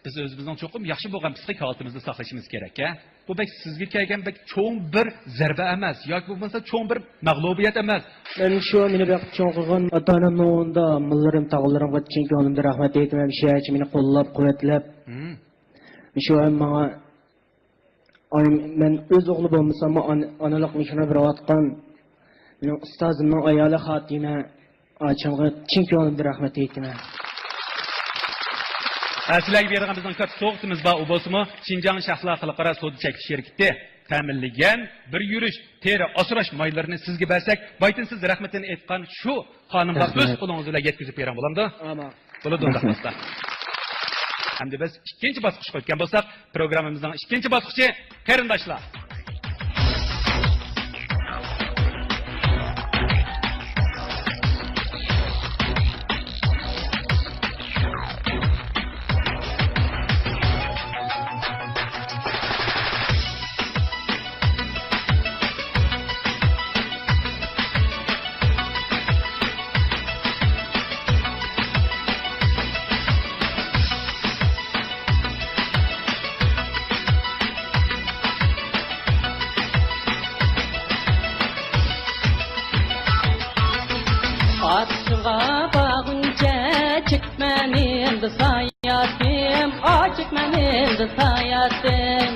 بىز ئۆزىمىزنىڭ چوقۇم ياخشى بولغان پسىخىك ھالىتىمىزنى ساقلىشىمىز كېرەك، ھە؟ بۇ بەك سىزگە كەلگەن بەك چوڭ بىر زەربە ئەمەس ياكى بولمىسا چوڭ بىر مەغلۇبىيەت ئەمەس. مەن شۇ مېنى بېقىپ چوڭ قىلغان ئاتا-ئانامنىڭ ئورنىدا ئاممىلىرىم، تاغىلىرىمغا چىن كۆڭلۈمدىن رەھمەت ئېيتىمەن. شۇ يەرچە مېنى قوللاپ، قۇۋۋەتلەپ، مم. شۇ ھەم ماڭا ئاي، مەن ئۆز ئوغلى بولمىساممۇ، ئانا-، ئانىلىق مېھرىنى بېرىۋاتقان مېنىڭ ئۇستازىمنىڭ ئايالى خاتىمە ئاچامغا چىن كۆڭلۈمدىن رەھمەت ئېيتىمەن. ھە، سىلەرگە بېرىدىغان بىزنىڭ كاتتا سوۋغىتىمىز بار، ئۇ بولسىمۇ شىنجاڭ شەھلا خەلقئارا سودا چەكلىك شىركىتى تەمىنلىگەن بىر يۈرۈش تېرە ئاسراش مايلىرىنى سىزگە بەرسەك، بايتىن سىز رەھمىتىنى ئېيتقان شۇ خانىمغا ئۆز قولىڭىز بىلەن يەتكۈزۈپ بېرىڭ، بولامدۇ؟ ئامان. بولىدۇ، ئۇنداق بولسا. ئەمدى بىز ئىككىنچى باسقۇچقا ئۆتكەن بولساق، پروگراممىمىزنىڭ ئىككىنچى باسقۇچى، قېرىنداشلار. ئاتىشىغا بارغۇنچە چەكمەن ئەمدى ساياتىم، ئا، چەكمەن ئەمدى ساياتىم.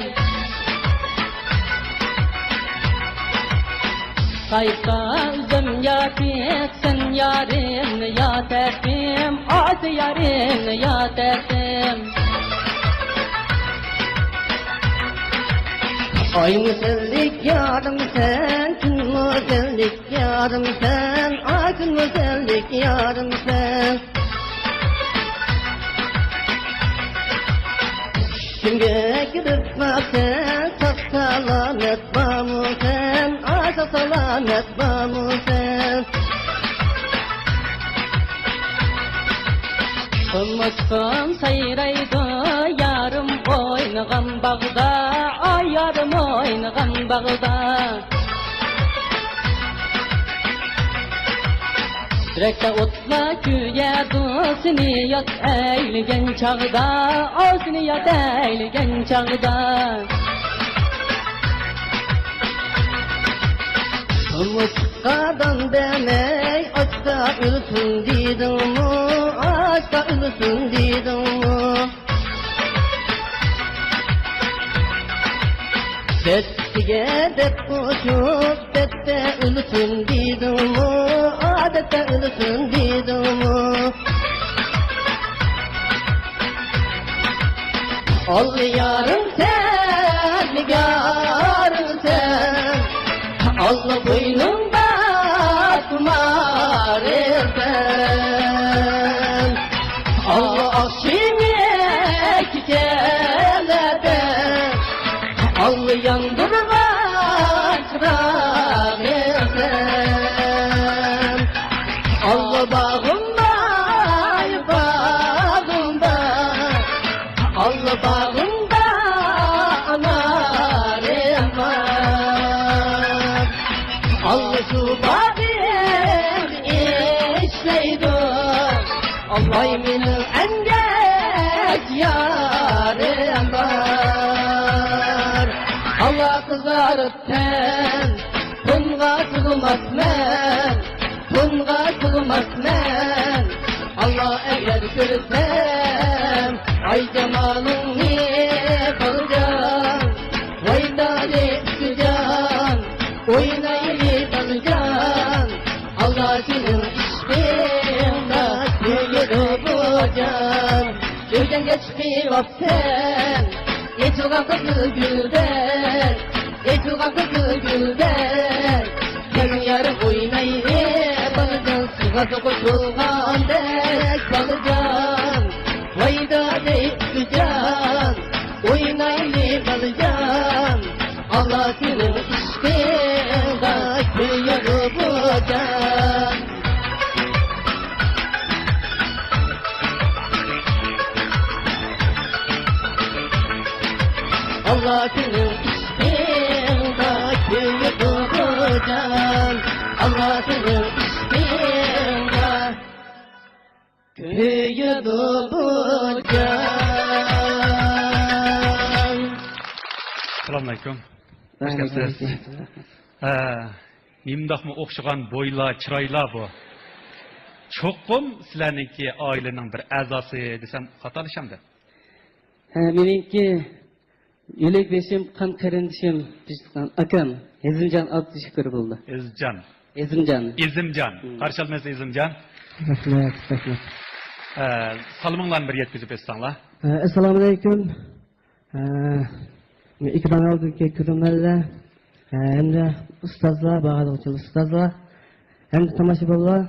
قايتا ئۆزۈم ياتىپ، سەن يارىمنى ياتەتتىم، ئا، سەن يارىمنى ياتەتتىم. ئاي گۈزەللىك يارىمسەن، كۈن گۈزەللىك يارىمسەن، ئا، كۈن گۈزەللىك يارىمسەن. چۈشۈمگە كىرىپ باقسەن، ساق سالامەت بارمۇسەن، ئا، ساق سالامەت بارمۇسەن؟ قۇمۇچقۇم سايرايدۇ يارىم ئوينىغان باغدا، ئاي يارىم ئوينىغان باغدا. يۈرەكتە ئوتلار كۆيەدۇ، سېنى ياد ئەيلىگەن چاغدا، ئاۋۇ سېنى ياد ئەيلىگەن چاغدا. قۇمۇچقا دان بەرمەي، ئاچتا ئۆلسۇن دېدىڭمۇ، ئاچتا ئۆلسۇن دېدىڭمۇ؟ دەستىگە دەپ قوشۇپ، دەپتە ئۆلسۇن دېدىڭمۇ، ئادەتتە ئۆلسۇن دېدىڭمۇ؟ ئاللا يارىم سەن، نىگارىم سەن، ئاللا بوينۇڭدا تۇمارىم سەن، ئاللا ئاخشىمى كېچىلەردە، ئاللا ياندۇرغان چىراغىم سەن، ئاللا باغرىمدا، باغرىمدا، ئاللا باغرىمدا ئانارىم بار. ئاللا شۇ باغرىم ئىشلەيدۇ. ئاللا مېنىڭ ئەمگەك يارىم بار. ئاللا قىزارىپ تەن، تونغا سىغماسمەن، تونغا سىغماسمەن. ئاللا ئەگەر كۆرسەم ئاي جامالىڭنى بالىجان، ۋاي دادى ئۇكىجان، ئوينايلى بالىجان. ئاللا سېنىڭ ئىشقىڭدا كۆيىدۇ بۇ جان. كۆزۈڭگە چىقىۋاپسەن، ئېچىلغان قىزىل گۈلدەك، ئېچىلغان قىزىل گۈلدەك. كەلگىن يار ئوينايلى بالىجان، سۇغا قوشۇلغاندەك بالىجان. ۋاي دادەي ئۇكىجان، ئوينايلى بالىجان. ئاللا سېنىڭ ئىشقىڭدا كۆيىدۇ بۇ جان. ئاللا سېنىڭ ئىشقىڭدا كۆيىدۇ بۇ جان. ئاللا سېنىڭ سۆيىدۇ بۇ جان. ئەسسالامۇئەلەيكۇم. خۇش كەپسىز. ھە، نېمانداقمۇ ئوخشىغان بويلار، چىرايلار بۇ. چوقۇم سىلەرنىڭكى ئائىلىنىڭ بىر ئەزاسى دېسەم خاتالىشامدۇ؟ ھە، مېنىڭكى يۆلەك بېشىم، قان قېرىندىشىم، ئاكام ھېزىمجان ئابدۇشۈكۈر بولدى. ھېزىمجان. ھېزىمجان. ئېزىمجان. مم. قارشى ئالىمىز ئېزىمجان. رەھمەت، رەھمەت. ئە، سالىمىڭلارنى بىر يەتكۈزۈپ ئۆتسەڭلار. ئە، ئەسسالامۇئەلەيكۇم. ئە، ئېكران ئالدىدىكى كۆرۈرمەنلەر، ئە، ھەمدە ئۇستازلار، باھالىغۇچى ئۇستازلار، ھەمدە تاماشىبىنلار،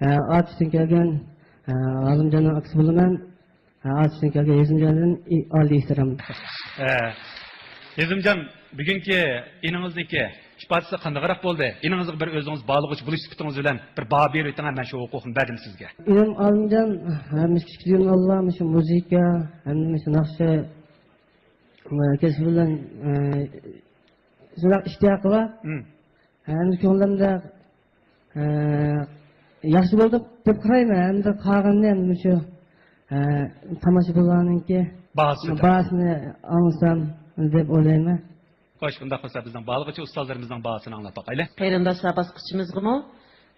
ئە، ئاتۇشتىن كەلگەن، ئە، ئالىمجاننىڭ ئاكىسى بولىمەن. ئاتۇشتىن كەلگەن ھېزىمجاندىن ئالىي ئېھتىرام. ھە. ھېزىمجان، بۈگۈنكى ئىنىڭىزنىڭكى ئىپادىسى قانداقراق بولدى؟ ئىنىڭىزغا بىر ئۆزىڭىز باھالىغۇچى بولۇش سۈپىتىڭىز بىلەن بىر باھا بېرىۋېتىڭ، مەن شۇ ھوقۇقنى بەردىم سىزگە. ئىنىم ئالىمجان ھەممىسى كىچىكىدىن ئاللا مۇشۇ مۇزىكا، ھەمدە مۇشۇ ناخشا، ئە، كەسپى بىلەن، ئە، شۇنداق ئىشتىياقى بار. مم. ھەمدە كۆڭلۈمدە، ئە، ياخشى بولدى دەپ قارايمەن. ھەمدە قالغىنىنى ھەمدە مۇشۇ، ئە، تاماشىبىنلارنىڭكى باھاسىنى، باھاسىنى ئاڭلىسام دەپ ئويلايمەن. خوش، ئۇنداق بولسا بىزنىڭ باھالىغۇچى ئۇستازلىرىمىزنىڭ باھاسىنى ئاڭلاپ باقايلى. قېرىنداشلار باسقۇچىمىزغىمۇ،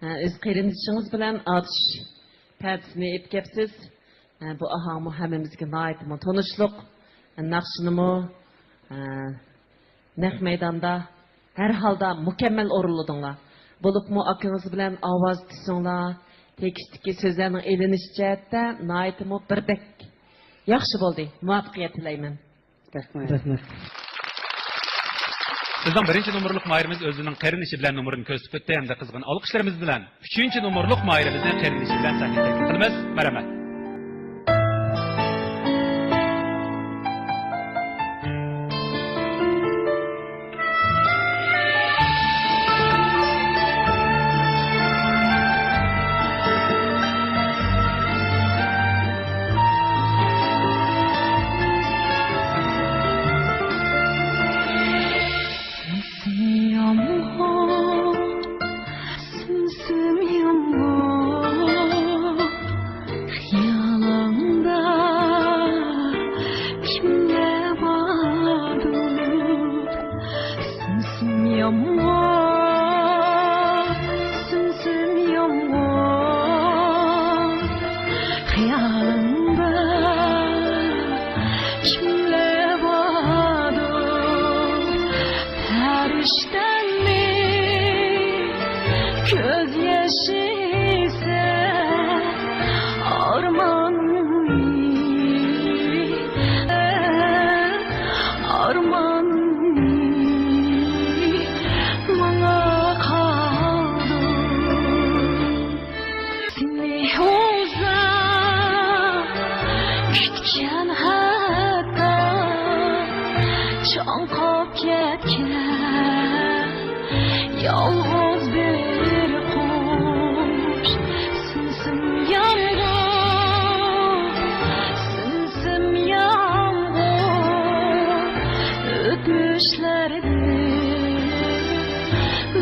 ئە، ئۆز قېرىندىشىڭىز بىلەن ئاتۇش پەدىسىنى ئېلىپ كەپسىز. ئە، بۇ ئاھاڭمۇ ھەممىمىزگە ناھايىتىمۇ تونۇشلۇق. ئە، ناخشىنىمۇ، ئە، نەق مەيداندا ھەر ھالدا مۇكەممەل ئورۇنلىدىڭلار. بولۇپمۇ ئاكىڭىز بىلەن ئاۋاز تۈسۈڭلار، تېكىستتىكى سۆزلەرنىڭ ئېلىنىش جەھەتتە ناھايىتىمۇ بىردەك ياخشى بولدى. مۇۋەپپەقىيەت تىلەيمەن. رەھمەت. رەھمەت. بىزنىڭ بىرىنچى نومۇرلۇق ماھىرىمىز ئۆزىنىڭ قېرىندىشى بىلەن نومۇرىنى كۆرسىتىپ ئۆتتى ھەمدە قىزغىن ئالقىشلىرىمىز بىلەن ئۈچىنچى نومۇرلۇق ماھىرىمىزنى قېرىندىشى بىلەن سەھنىگە تەكلىپ قىلىمىز. مەرھەمەت. سىم يامغۇر، سىم سىم يامغۇر، خىيالىڭدا كىملەر باردۇر؟ سىم سىم يامغۇر، سىم سىم يامغۇر، خىيالىڭدا كىملەر باردۇر؟ پەرىشتەممۇ كۆز يېشى سەن ئارماننى، ئارماننى ماڭا قالدۇر. سېنى ئۇزاق كۈتكەن ھەتتا چاڭقاپ كەتكەن يالغۇز بىر قۇش. سىم سىم يامغۇر، سىم سىم يامغۇر، ئۆتمۈشلەردىن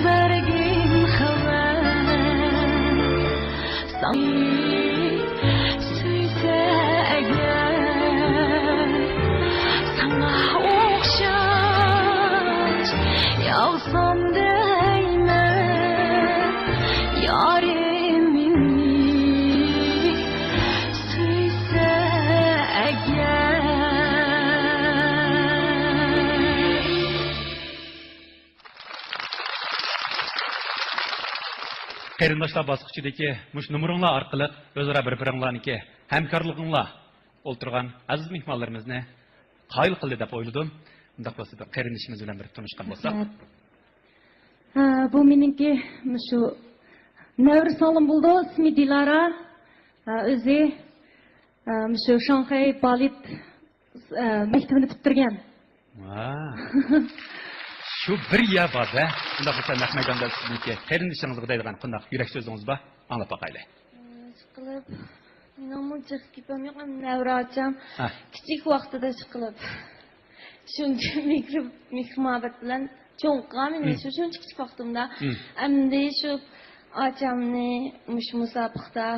بەرگىن خەۋەر. ساڭا سۆيسە ئەگەر، ساڭا ئوخشاش ياغسام دەيمەن، يارىم مېنى سۆيسە ئەگەر. قېرىنداشلار باسقۇچىدىكى مۇشۇ نومۇرۇڭلار ئارقىلىق ئۆزئارا بىر-بىرىڭلارنىڭكى ھەمكارلىقىڭلار ئولتۇرغان ئەزىز مېھمانلىرىمىزنى قايىل قىلدى دەپ ئويلىدىم. ئۇنداق بولسا بىر قېرىندىشىمىز بىلەن بىر تونۇشقان بولساق. رەھمەت. ھە، بۇ مېنىڭكى مۇشۇ نەۋرە سىڭلىم بولىدۇ، ئىسمى دىلارا. ھە، ئۆزى، ھە، مۇشۇ شاڭخەي بالېت ئە، مەكتىۋىنى پۈتتۈرگەن. ۋا. شۇ بىر يەر بار-دە. ئۇنداق بولسا نەق مەيداندا سىزنىڭكى قېرىندىشىڭىزغا دەيدىغان قانداق يۈرەك سۆزىڭىز بار؟ ئاڭلاپ باقايلى. ئىشقىلىپ، مېنىڭمۇ جىق گېپىم يوق، ئەمما نەۋرە ئاچام ھە. كىچىك ۋاقتىدا ئىشقىلىپ شۇنچە مېھرى-، مېھرى-مۇھەببەت بىلەن چوڭ قىلغان مېنى ھىم. شۇ شۇنچە كىچىك ۋاقتىمدا. ھىم. ئەمدى شۇ ئاچامنى مۇشۇ مۇسابىقىدە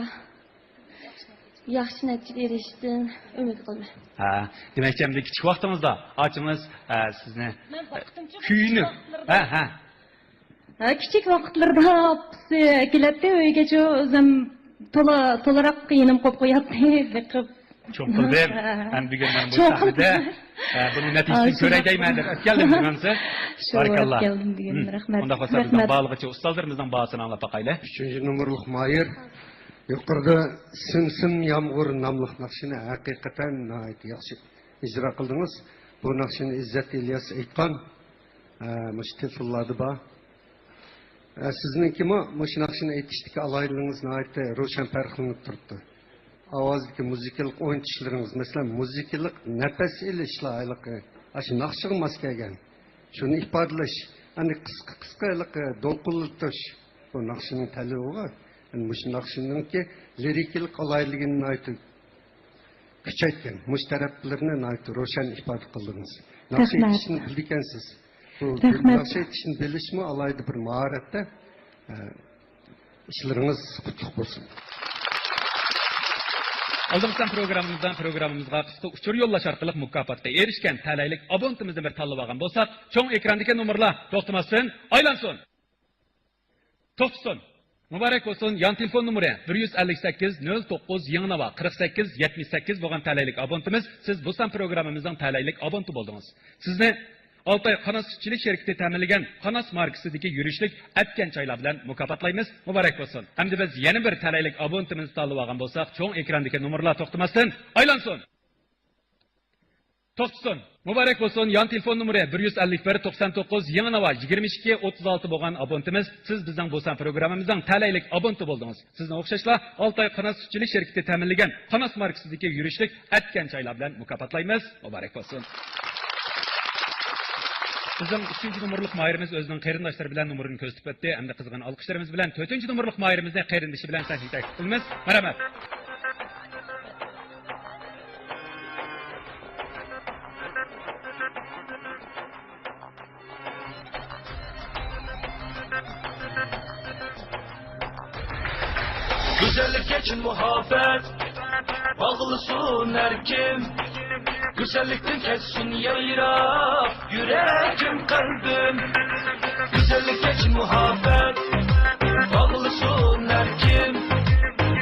ياخشى نەتىجىگە ئېرىشىشتىن ئۈمىد قىلىمەن. ھە، دېمەكچى، ئەمدى كىچىك ۋاقتىڭىزدا ئاچىڭىز، ئە، سىزنى، مەن ئە، ۋاقتىمچە كۈيىنى، كىچىك ۋاقىتلىرىدا ھە، ھە. ھە، كىچىك ۋاقىتلىرىدا ئاپىسى كېلەتتى ئۆيگە، شۇ ئۆزۈم تولا، تولىراق يېنىم قويۇپ قوياتتى، بېقىپ. چوڭ قىلدىم. ھە. ھەم بۈگۈن مانا بۇ چوڭ سەھنىدە، قىلدىم. ئە، بۇنى نەتىجىسىنى ئاي، كۆرەي دەيمەن دەپ ئەتكەلدىم بۈگۈن سىز. شۇ بارىكاللا. ئەتكەلدىم بۈگۈن. ھىم. رەھمەت. ئۇنداق بولسا بىزنىڭ رەھمەت. بارلىقىچە ئۇستازلىرىمىزنىڭ باھاسىنى ئاڭلاپ باقايلى. ئۈچىنچى نومۇرلۇق ماھىر. يۇقىرىدا سىم-سىم يامغۇر ناملىق ناخشىنى ھەقىقەتەن ناھايىتى ياخشى ئىجرا قىلدىڭىز. بۇ ناخشىنى ئىززەت ئىلياس ئېيتقان. ئە، مۇشۇ تېلېفونلاردا بار. ئە، سىزنىڭكىمۇ مۇشۇ ناخشىنى ئېيتىشتىكى ئالاھىدىلىكىڭىز ناھايىتى روشەن پەرقلىنىپ تۇرۇپتۇ. ئاۋازدىكى مۇزىكىلىق ئوينىتىشلىرىڭىز، مەسىلەن، مۇزىكىلىق نەپەس ئېلىشلا ھېلىقى، ئاشۇ ناخشىغا ماس كەلگەن. شۇنى ئىپادىلەش، ئەنە قىسقا-قىسقا ھېلىقى دولقۇنلىتىش. بۇ ناخشىنىڭ تەلىپىغا، ئەنە مۇشۇ ناخشىنىڭكى لىرىكىلىق ئالاھىدىلىكىنى ناھايىتى كۈچەيتكەن. مۇشۇ تەرەپلىرىنى ناھايىتى روشەن ئىپادە قىلدىڭىز. ناخشا رەھمەت. ئېيتىشنى بىلىدىكەنسىز. بۇ رەھمەت. ناخشا ئېيتىشنى بىلىشمۇ ئالاھىدە بىر ماھارەت-تە. ئە، ئىشلىرىڭىز قۇتلۇق بولسۇن. ئالدىنقى سان پروگراممىمىزدا پروگراممىمىزغا قىسقا ئۇچۇر يوللاش ئارقىلىق مۇكاپاتقا ئېرىشكەن تەلەيلىك ئابونتىمىزنى بىر تاللىۋالغان بولساق، چوڭ ئېكراندىكى نومۇرلار توختىماستىن ئايلانسۇن. توختىسۇن. مۇبارەك بولسۇن. يان تېلېفون نومۇرى بىر يۈز ئەللىك سەككىز، نۆل توققۇز، يېڭى ناۋا، قىرىق سەككىز، يەتمىش سەككىز بولغان تەلەيلىك ئابونتىمىز، سىز بۇ سان پروگراممىمىزنىڭ تەلەيلىك ئابونتى بولدىڭىز. سىزنى ئالتاي قاناس سۈتچىلىك شىركىتى تەمىنلىگەن قاناس ماركىسىدىكى يۈرۈشلۈك ئەتكەن چايلار بىلەن مۇكاپاتلايمىز. مۇبارەك بولسۇن. ئەمدى بىز يەنە بىر تەلەيلىك ئابونتىمىزنى تاللىۋالغان بولساق، چوڭ ئېكراندىكى نومۇرلار توختىماستىن ئايلانسۇن. توختىسۇن. مۇبارەك بولسۇن. يان تېلېفون نومۇرى بىر يۈز ئەللىك بىر، توقسان توققۇز، يېڭى ناۋا، يىگىرمە ئىككى، ئوتتۇز ئالتە بولغان ئابونتىمىز، سىز بىزنىڭ بۇ سان پروگراممىمىزنىڭ تەلەيلىك ئابونتى بولدىڭىز. سىزنىڭ ئوخشاشلا ئالتاي قاناس سۈتچىلىك شىركىتى تەمىنلىگەن قاناس ماركىسىدىكى يۈرۈشلۈك ئەتكەن چايلار بىلەن مۇكاپاتلايمىز. مۇبارەك بولسۇن. بىزنىڭ ئۈچىنچى نومۇرلۇق ماھىرىمىز ئۆزىنىڭ قېرىنداشلىرى بىلەن نومۇرىنى كۆرسىتىپ ئۆتتى. ئەمدى قىزغىن ئالقىشلىرىمىز بىلەن تۆتىنچى نومۇرلۇق ماھىرىمىزنى قېرىندىشى بىلەن سەھنىگە تەكلىپ قىلىمىز. مەرھەمەت. گۈزەللىككە چىن مۇھەببەت باغلىسۇن ھەر كىم. گۈزەللىكتىن كەتسۇن يايراپ يۈرىكىم، قەلبىم. گۈزەللىككە چىن مۇھەببەت باغلىسۇن ھەر كىم.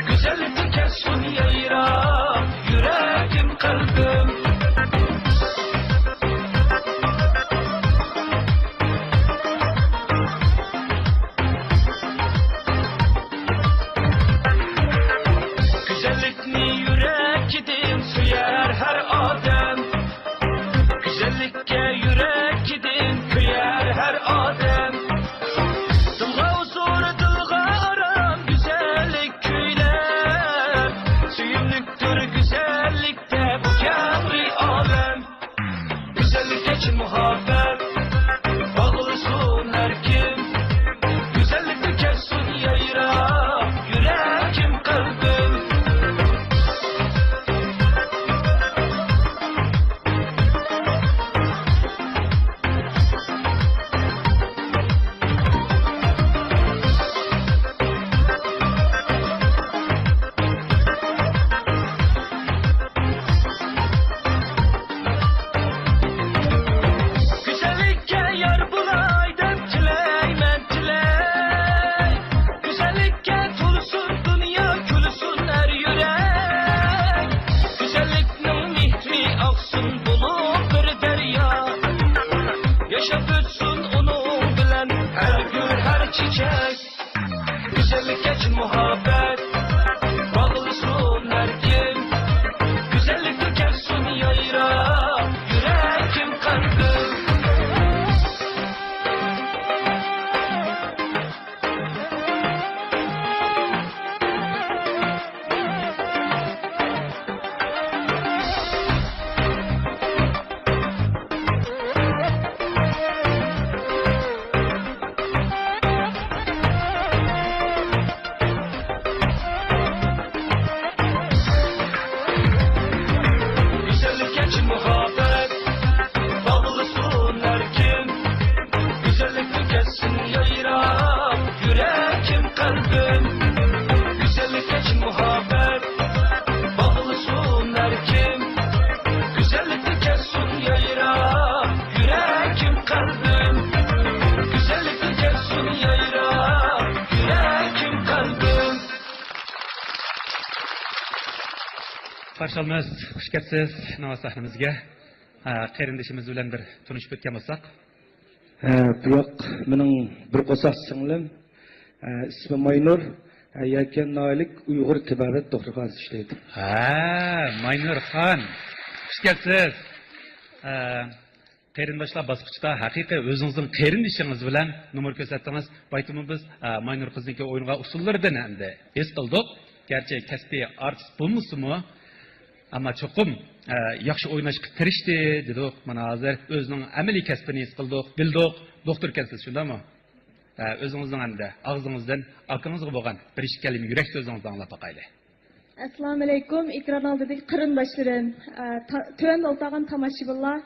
گۈزەللىكتىن كەتسۇن يايراپ يۈرىكىم، قەلبىم. گۈزەللىكنى يۈرەككىدىن سۆيەر ھەر ئادەم. گۈزەللىككە يۈرەككىدىن كۆيەر ھەر ئادەم. دىلغا ھۇزۇر، دىلغا ئارام، گۈزەللىك كۈيلەر. سۆيۈملۈكتۇر گۈزەللىكتە بۇ كەڭرى ئالەم. گۈزەللىككە چىن مۇھەببەت باغلىسۇن ھەر كىم. گۈزەللىكتىن كەتسۇن يايراپ يۈرىكىم، قەلبىم. گۈزەللىككە يار بولاي دەپ تىلەيمەن، تىلەي. گۈزەللىككە تولسۇن دۇنيا، كۈلسۇن ھەر يۈرەك. گۈزەللىكنىڭ مېھرى ئاقسۇن بولۇپ بىر دەريا. ياشاپ ئۆتسۇن ئۇنىڭ بىلەن ھەر گۈل، ھەر چېچەك. گۈزەللىككە چىن مۇھەببەت باغلىسۇن ھەر كىم. گۈزەللىكتىن كەتسۇن يايراپ يۈرىكىم، قەلبىم. قارشى ئالىمىز، خۇش كەپسىز ناۋا سەھنىمىزگە. ھە، قېرىندىشىمىز بىلەن بىر تونۇشۇپ ئۆتكەن بولساق. ھە، بۇ ياق مېنىڭ بىر قورساق سىڭلىم. ھە، ئىسمى ماينۇر. ھە، يەكەن ناھىيەلىك ئۇيغۇر تېبابەت دوختۇرخانىسىدا ئىشلەيدۇ. ھە، ماينۇر خان. خۇش كەپسىز. ھە، قېرىنداشلار باسقۇچىدا ھەقىقىي ئۆزىڭىزنىڭ قېرىندىشىڭىز بىلەن نومۇر كۆرسەتتىڭىز. بايىتىمۇ بىز، ئە، ماينۇر قىزنىڭكى ئوينىغان ئۇسسۇللىرىدىن ئەمدى ھېس قىلدۇق. گەرچە كەسپىي ئارتىس بولمىسىمۇ، ئەمما چوقۇم، ئە، ياخشى ئويناشقا تىرىشتى دېدۇق. مانا ھازىر ئۆزىنىڭ ئەمەلىي كەسپىنى ھېس قىلدۇق، بىلدۇق. دوختۇر ئىكەنسىز، شۇنداقمۇ؟ ئە، ئۆزىڭىزنىڭ ئەمدى ئاغزىڭىزدىن ئاكىڭىزغا بولغان بىر ئىككى كەلىمە يۈرەك سۆزىڭىزنى ئاڭلاپ باقايلى. ئەسسالامۇئەلەيكۇم، ئېكران ئالدىدىكى قېرىنداشلىرىم، ئە، تا-، تۆۋەندە ئولتۇرغان تاماشىبىنلار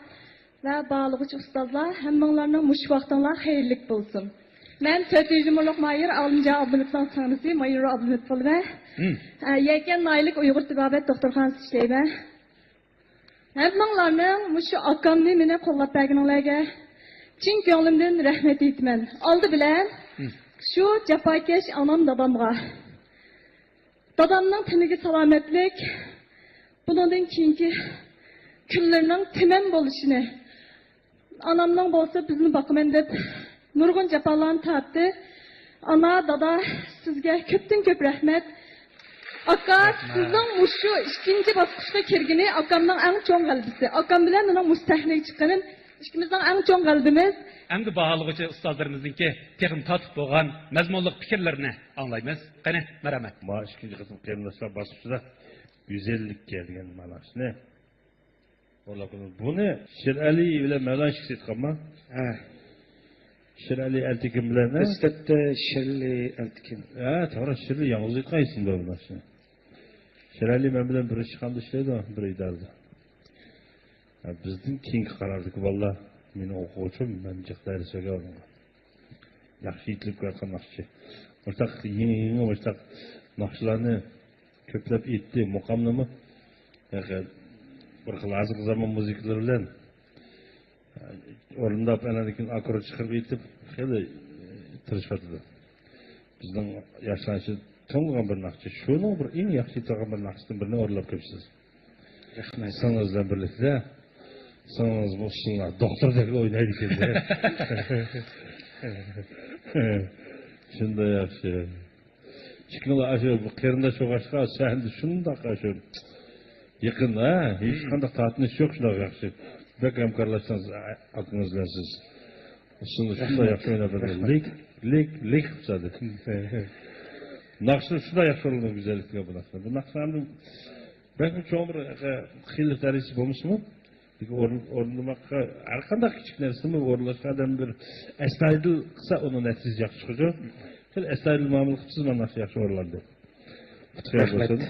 ۋە باھالىغۇچى ئۇستازلار، ھەممىڭلارنىڭ مۇشۇ ۋاقتىڭلار خەيرلىك بولسۇن. مەن تۆتىنچى نومۇرلۇق ماھىر ئالىمجان ئابلىمىتنىڭ سىڭلىسى ماھىرە ئابلىمىت بولىمەن. ھىم. ئە، يەكەن ناھىيەلىك ئۇيغۇر تېبابەت دوختۇرخانىسىدا ئىشلەيمەن. ھەممىڭلارنىڭ مۇشۇ ئاكامنى مېنى قوللاپ بەرگىنىڭلارگە چىن كۆڭلۈمدىن رەھمەت ئېيتىمەن. ئالدى بىلەن ھىم. شۇ جاپاكەش ئانام دادامغا، دادامنىڭ تېنىگە سالامەتلىك، بۇنىڭدىن كېيىنكى كۈنلىرىنىڭ تېمەم بولۇشىنى، ئانامنىڭ بولسا بىزنى باقىمەن دەپ نۇرغۇن جاپالارنى تارتتى. ئانا، دادا، سىزگە كۆپتىن كۆپ رەھمەت. ئاكا، رەھمەت. سىزنىڭ مۇشۇ ئىككىنچى باسقۇچقا كىرگىنى ئاكامنىڭ ئەڭ چوڭ غەلىبىسى. ئاكام بىلەن مېنىڭ مۇشۇ سەھنىگە چىققىنىم ئىككىمىزنىڭ ئەڭ چوڭ غەلىبىمىز. ئەمدى باھالىغۇچى ئۇستازلىرىمىزنىڭكى تېخىمۇ تاتلىق بولغان مەزمۇنلۇق پىكىرلىرىنى ئاڭلايمىز. قېنى، مەرھەمەت. ما ئىككىنچى قېتىم قېرىنداشلار باسقۇچىدا گۈزەللىككە دېگەن مانا شۇنى ئورلاپ قويدۇم. بۇنى شېرئەلى بىلەن مەۋلان ئىككىسى ئېيتقانما؟ ھە. شېرئەلى ئەلتىكىن بىلەن، ھە؟ دەسلەپتە شېرئەلى ئەلتىكىن. ھە، توغرا، شېرئەلى يالغۇز ئېيتقان ئىسىمدا بۇ ناخشىنى. شېرئەلى مەن بىلەن بىر ئىشخانىدا ئىشلەيدۇ، بىر ئىدارىدە. ھە، بىزدىن كېيىنكى قارارىدىكى بالىلار، مېنىڭ ئوقۇغۇچىم، مەن جىق دەرس بەرگەن ئۇنىڭغا. ياخشى ئېيتىلىپ كېلىۋاتقان ناخشا. ئورتاق يېڭى، يېڭى ئورتاق ناخشىلارنى كۆپلەپ ئېيتتى، مۇقامنىمۇ بىر خىل ھازىرقى زامان مۇزىكىلىرى بىلەن ئورۇنداپ، ئاندىن كېيىن ئاككورد چىقىرىپ ئېيتىپ، خېلى تىرىشىۋاتىدۇ. بىزنىڭ ياشلار ئىچىدە تونۇلغان بىر ناخشا. شۇنىڭ بىر ئەڭ ياخشى ئېيتىدىغان بىر ناخشىسىدىن بىرنى ئورۇنلاپ كۆرسىتىسىز. رەھمەت. سىڭلىڭىز بىلەن بىرلىكتە. سىڭلىڭىز مۇشۇلار دوختۇردەك ئوينايدىكەن. شۇنداق ياخشى. ئىككىڭلار ئاشۇ قېرىنداش بولغاچقا، سەھنىدە شۇنداق ئاشۇ يېقىن، ھە؟ ھېچقانداق تارتىنىش يوق، شۇنداق ياخشى. بەك ھەمكارلاشتىڭىز ئاكىڭىز بىلەن سىز. شۇنداق، شۇنداق ياخشى ئويناپ بەردىڭىز. لىك، لىك، لىك قىلىپ تاشلىدى. ناخشا شۇنداق ياخشى ئورۇندىدى، گۈزەللىككە بۇ ناخشا. بۇ ناخشا ئەمدى بەكمۇ چوڭ بىر، ئە، قىيىنلىق دەرىجىسى بولمىسىمۇ، لېكىن ئورۇن-، ئورۇندىماققا ھەر قانداق كىچىك نەرسىنىمۇ ئورۇنلاشقا ئادەم بىر ئەستايىدىل قىلسا، ئۇنىڭ نەتىجىسى ياخشى چىقىدۇ. خېلى ئەستايىدىل مۇئامىلە قىپسىز، مانا ياخشى ئورۇنلاندى. ئۇتۇق يار بولسۇن.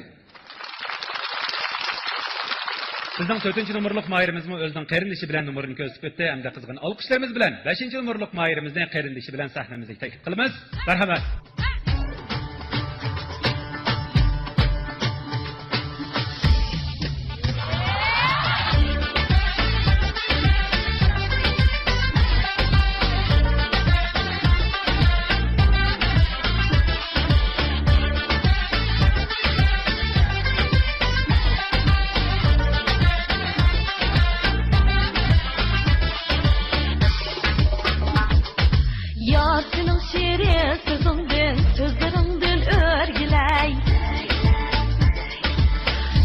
بىزنىڭ تۆتىنچى نومۇرلۇق ماھىرىمىزمۇ ئۆزىنىڭ قېرىندىشى بىلەن نومۇرىنى كۆرسىتىپ ئۆتتى ھەمدە قىزغىن ئالقىشلىرىمىز بىلەن بەشىنچى نومۇرلۇق ماھىرىمىزنى قېرىندىشى بىلەن سەھنىمىزگە تەكلىپ قىلىمىز. مەرھەمەت. يار سېنىڭ شېرىن سۆزۈڭدىن، سۆزلىرىڭدىن ئۆرگىلەي.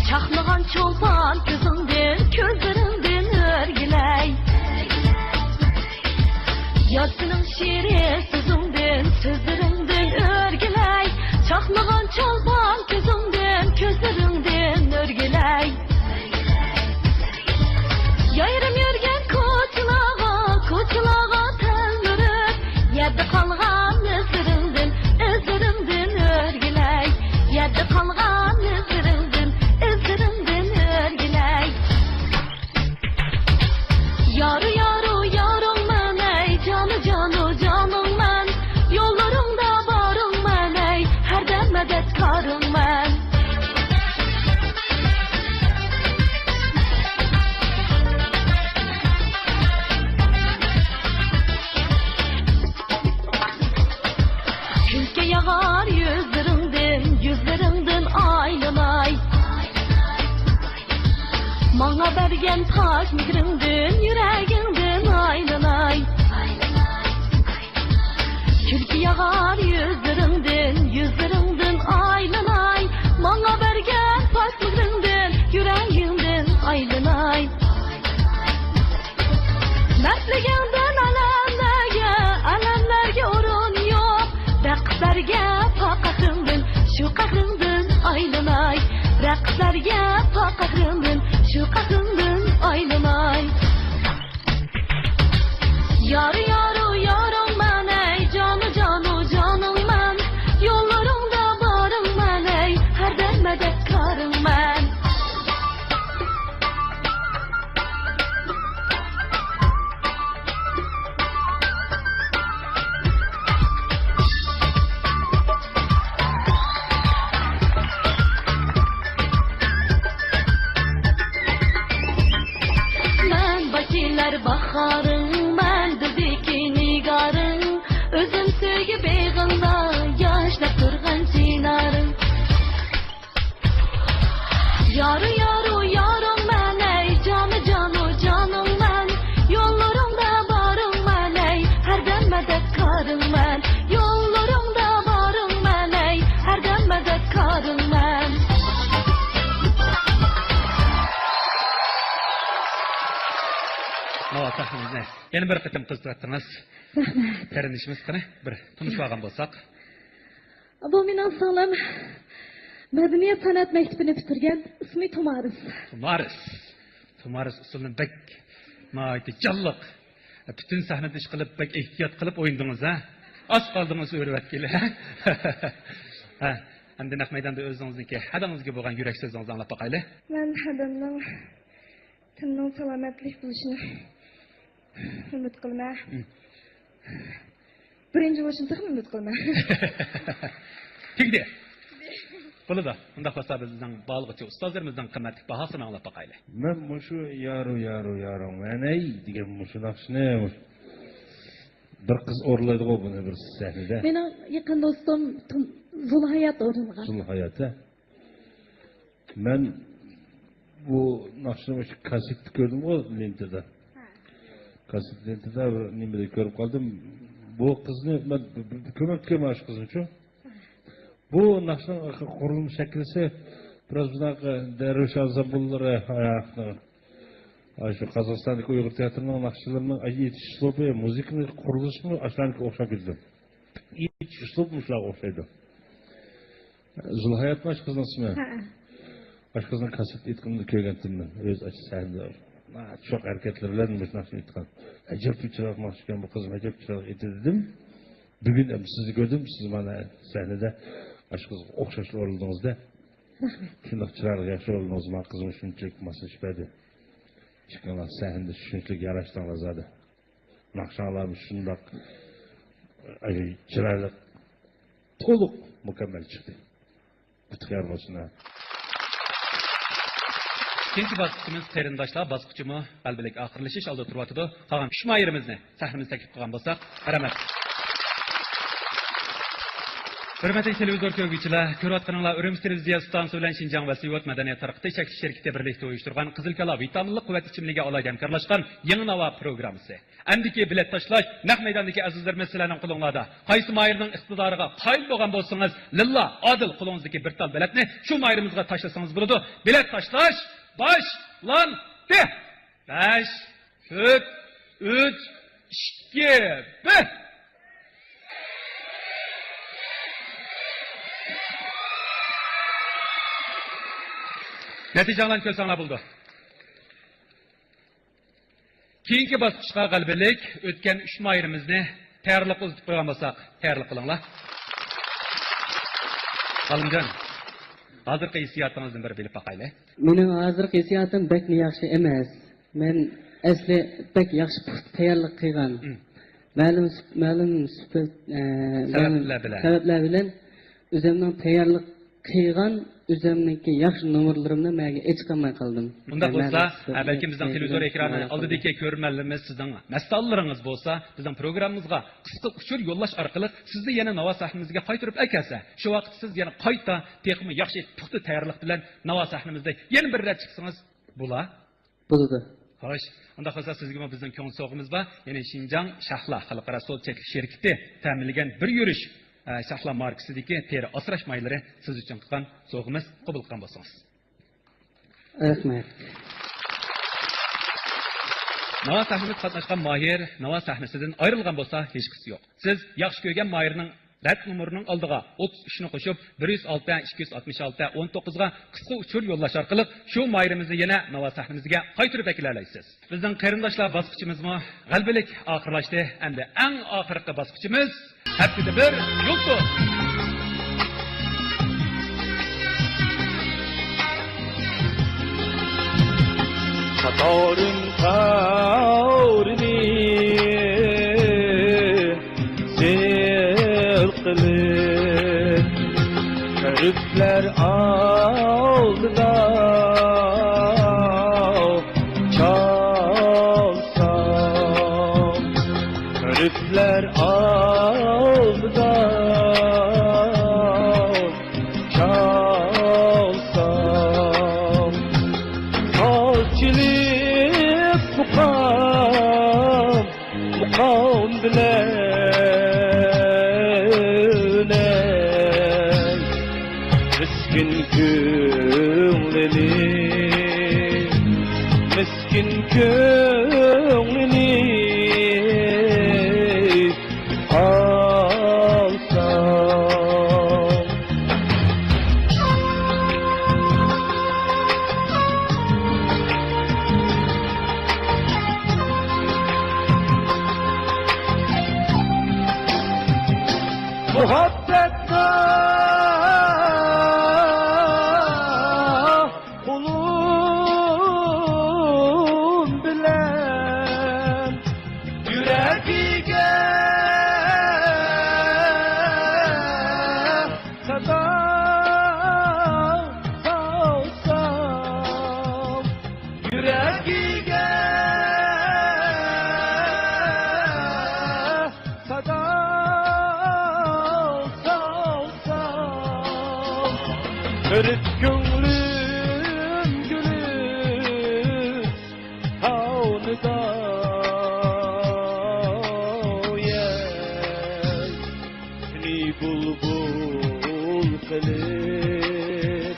چاقنىغان چولپان كۆزۈڭدىن، كۆزلىرىڭدىن ئۆرگىلەي. يار سېنىڭ شېرىن سۆزۈڭدىن، سۆزلىرىڭدىن ئۆرگىلەي. چاقنىغان چولپان كۆزۈڭدىن، كۆزلىرىڭدىن ئۆرگىلەي. يايرىم يۈرگەن كوچىلارغا، كوچىلارغا تەلمۈرۈپ، يادتا قالغان ئىزلىرىڭدىن، ئىزلىرىڭدىن ئۆرگىلەي. يادتا قالغان ئىزلىرىڭدىن، ئىزلىرىڭدىن ئۆرگىلەي. يارۇ، يارۇ، يارۇڭمەن ئەي، جانۇ، جانۇ، جانۇڭمەن. يوللىرىڭدا بارۇڭمەن ئەي، ھەردەم مەدەتكارىڭمەن. كۈلكە ياغار يۈزلىرىڭدىن، يۈزلىرىڭدىن ئايلىناي. بەرگەن پاك مېھرىڭدىن، يۈرەكىڭدىن ئايلىناي. كۈلكە ياغار يۈزلىرىڭدىن، يۈزلىرىڭدىن ئايلىناي. ماڭا بەرگەن پاك مېھرىڭدىن، يۈرەكىڭدىن ئايلىناي. مەستلىكىڭدىن ئالەملەرگە، ئالەملەرگە ئورۇن يوق. رەقسلەرگە پاك قەھرىڭدىن، شۇ قەھرىڭدىن ئايلىناي. رەقسلەرگە پاك قەھرىڭدىن، شۇ قەھرىڭدىن ئايلىناي. يارۇ، يارۇ، يارۇڭ مەن، ئەي جانۇ، جانۇ، جانۇڭ مەن. يوللىرىڭدا بارىڭ مەن، ئەي ھەردەم مەدەتكارىڭ مەن. مەن باھارلار باھارىڭ، مەن دىلدىكى نىگارىڭ، ئۆزۈم سۆيگۈ بېغىڭدا ياشناپ تۇرغان چىنارىڭ. يارۇ، يارۇ، يارۇڭ مەن، ئەي جانۇ، جانۇ، جانۇڭ مەن. يوللىرىڭدا بارىڭ مەن، ئەي ھەردەم مەدەتكارىڭ مەن. يوللىرىڭدا بارىڭ مەن، ئەي ھەردەم مەدەتكارىڭ مەن. ماۋۇ سەھنىمىزنى يەنە بىر قېتىم قىزىتىۋەتتىڭىز. رەھمەت. قېرىندىشىمىز، قېنى، بىر تونۇشۇۋالغان بولساق. بۇ مېنىڭ سىڭلىم، مەدەنىيەت سەنئەت مەكتىپىنى پۈتتۈرگەن، ئىسمى تۇمارىس. تۇمارىس. تۇمارىس ئۇسسۇلنى بەك ناھايىتى جانلىق. پۈتۈن سەھنىدە ئىشقىلىپ، بەك ئېھتىيات قىلىپ ئوينىدىڭىز، ھە؟ ئاز قالدىڭىز ئۆرۈۋەتكىلى، ھە؟ ھە. ئەمدى نەق مەيداندا ئۆزىڭىزنىڭكى ھەدىڭىزگە بولغان يۈرەك سۆزىڭىزنى ئاڭلاپ باقايلى. مەن ھەدەمنىڭ تېنىنىڭ سالامەتلىك بولۇشىنى ئۈمىد قىلىمەن. مم. بىرىنچى بولۇشىنى تېخىمۇ ئۈمىد قىلىمەن. تۈگىدى. بولىدۇ. ئۇنداق بولسا بىز بىزنىڭ باھالىغۇچى ئۇستازلىرىمىزنىڭ قىممەتلىك باھاسىنى ئاڭلاپ باقايلى. مەن مۇشۇ يارۇ، يارۇ، يارۇڭ مەنەي دېگەن مۇشۇ ناخشىنى بىر قىز ئورۇنلايدىغۇ بۇنى بىر سەھنىدە. مېنىڭ يېقىن دوستۇم تۇم-، زۇلھايات ئورۇنلىغان. زۇلھايات، ھە؟ مەن بۇ ناخشىنى مۇشۇ كاسسېتتا كۆردۈمغۇ، لېنتىدا. ھە. كاسسېت لېنتىدا بىر نېمىدە كۆرۈپ قالدىم. بۇ قىزنى مەن بىر، بىر، بىر كۆرمەپتىكەنمەن، ئاشۇ قىزنىچۇ. ھە. بۇ ناخشىنىڭ قۇرۇلما شەكلىسى بىراز بۇنداق دەرۋىش ئانسامبىللىرى، ئاشۇ قازاقىستاندىكى ئۇيغۇر تىياتىرىنىڭ ناخشىلىرىنىڭ ئېيتىش ئۇسلۇبى، مۇزىكىنى قۇرۇلۇشىمۇ ئاشۇلارنىڭكىگە ئوخشاپ كېتىدۇ. ئېيتىش ئۇسلۇبىمۇ شۇلارغا ئوخشايدۇ. زۇلھاياتمۇ ئاشۇ قىزنىڭ ئىسمى؟ ھە. ئاشۇ قىزنىڭ كاسسېت ئېيتقىنىنى كۆرگەنتىم مەن. ئۆزى ئاشۇ سەھنىدە شوخ ھەرىكەتلىرى بىلەن مۇشۇ ناخشىنى ئېيتقان. ئەجەب چىرايلىق ناخشا ئىكەن بۇ قىزمۇ، ئەجەب چىرايلىق ئېيتىدۇ دېدىم. بۈگۈن ئەمدى سىزنى كۆردۈم، سىز مانا سەھنىدە ئاشۇ قىزغا ئوخشاشلا ئورۇلدىڭىز-دە. رەھمەت. شۇنداق چىرايلىق ياخشى ئورۇلدىڭىز، مانا قىزمۇ شۇنچىلىك ماسلىشىپ بەردى. ئىككىڭلار سەھنىدە شۇنچىلىك ياراشتىڭلار زادى. ناخشاڭلارمۇ شۇنداق، ئەي، چىرايلىق، تولۇق مۇكەممەل چىقتى. ئىختىيار بولسۇن، ھە. ئىككىنچى باسقۇچىمىز قېرىنداشلار باسقۇچىمۇ غەلىبىلىك ئاخىرلىشىش ئالدىدا تۇرۇۋاتىدۇ. قالغان ئۈچ ماھىرىمىزنى سەھنىمىزگە تەكلىپ قىلغان بولساق، رەھمەت. ھۆرمەتلىك تېلېۋىزور كۆرگۈچىلەر، كۆرۈۋاتقىنىڭلار ئۈرۈمچى تېلېۋىزىيە ئىستانسىسى بىلەن شىنجاڭ ۋەسلىۋوت مەدەنىيەت تارقىتىش چەكلىك شىركىتى بىرلىكتە ئۇيۇشتۇرغان قىزىل كالا ۋىتامىنلىق قۇۋۋەت ئىچىملىكى ئالاھىدە ھەمكارلاشقان يېڭى ناۋا پروگراممىسى. ئەمدىكى بېلەت تاشلاش، نەق مەيداندىكى ئەزىزلىرىمىز سىلەرنىڭ قولۇڭلاردا. قايسى ماھىرنىڭ ئىقتىدارىغا قايىل بولغان بولسىڭىز، لىللا، ئادىل قولىڭىزدىكى بىر تال بېلەتنى شۇ ماھىرىمىزغا تاشلىسىڭىز بولىدۇ. بېلەت تاشلاش باشلاندى! بەش، تۆت، ئۈچ، ئىككى، بىر! نەتىجەڭلارنى كۆرسەڭلار بولىدۇ. كېيىنكى باسقۇچقا غەلىبىلىك ئۆتكەن ئۈچ ماھىرىمىزنى تەييارلىققا ئۇزىتىپ قويغان بولساق، تەييارلىق قىلىڭلار. ئالىمجان، ھازىرقى ھېسسىياتىڭىزنى بىر بىلىپ باقايلى. مېنىڭ ھازىرقى ھېسسىياتىم بەكمۇ ياخشى ئەمەس. مەن ئەسلى بەك ياخشى پۇختا تەييارلىق قىلغان. مم. مەلۇم سۈپ-، مەلۇم سۈپەت، ئە، سەۋەبلەر بىلەن. سەۋەبلەر بىلەن ئۆزۈمنىڭ تەييارلىق قىلغان ئۆزۈمنىڭكى ياخشى نومۇرلىرىمنى مەگە ئېچىقالماي قالدىم. ئۇنداق بولسا، مەلۇم سۈپەت، ھە، بەلكىم بىزنىڭ تېلېۋىزور ئېكرانى ئالدىدىكى كۆرۈرمەنلىرىمىز سىزنىڭ مەستانىلىرىڭىز بولسا، بىزنىڭ پروگراممىمىزغا قىسقا ئۇچۇر يوللاش ئارقىلىق سىزنى يەنە ناۋا سەھنىمىزگە قايتۇرۇپ ئەكەلسە، شۇ ۋاقىتتا سىز يەنە قايتا تېخىمۇ ياخشى پۇختا تەييارلىق بىلەن ناۋا سەھنىمىزدە يەنە بىر رەت چىقسىڭىز بولا. بولىدۇ. خوش، ئۇنداق بولسا سىزگىمۇ بىزنىڭ كۆڭۈل سوۋغىمىز بار. يەنى شىنجاڭ شەھلا خەلقئارا سودا چەكلىك شىركىتى تەمىنلىگەن بىر يۈرۈش، ئە، شەھلا ماركىسىدىكى تېرە ئاسراش مايلىرى سىز ئۈچۈن قىلغان سوۋغىمىز، قوبۇل قىلغان بولسىڭىز. رەھمەت. ناۋا سەھنىمىز قاتناشقان ماھىر ناۋا سەھنىسىدىن ئايرىلغان بولسا ھېچقىسى يوق. سىز ياخشى كۆرگەن ماھىرنىڭ رەت نومۇرىنىڭ ئالدىغا ئوتتۇز ئۈچنى قوشۇپ، بىر يۈز ئالتە، ئىككى يۈز ئاتمىش ئالتە، ئون توققۇزغا قىسقا ئۇچۇر يوللاش ئارقىلىق شۇ ماھىرىمىزنى يەنە ناۋا سەھنىمىزگە قايتۇرۇپ ئەكېلەلەيسىز. بىزنىڭ قېرىنداشلار باسقۇچىمىزمۇ غەلىبىلىك ئاخىرلاشتى. ئەمدى ئەڭ ئاخىرقى باسقۇچىمىز، ھەپتىدە بىر يۇلتۇز. قاتارىم تارىنى سىرقىلىپ، غېرىبلەر ئالدىدا چالسام، غېرىبلەر ئالدىدا چالسام، قاچىلىپ مۇقام، مۇقام بىلەن مىسكىن كۆڭلىنى، مىسكىن كۆڭلىنى ئالسام. مۇھەببەتنىڭ قولۇم بىلەن يۈرەكىگە سادا سالسام، يۈرەكىگە سادا سالسام، غېرىب كۆڭلۈم گۈلۈستانىدا، يەي، سېنى بۇلبۇل قىلىپ،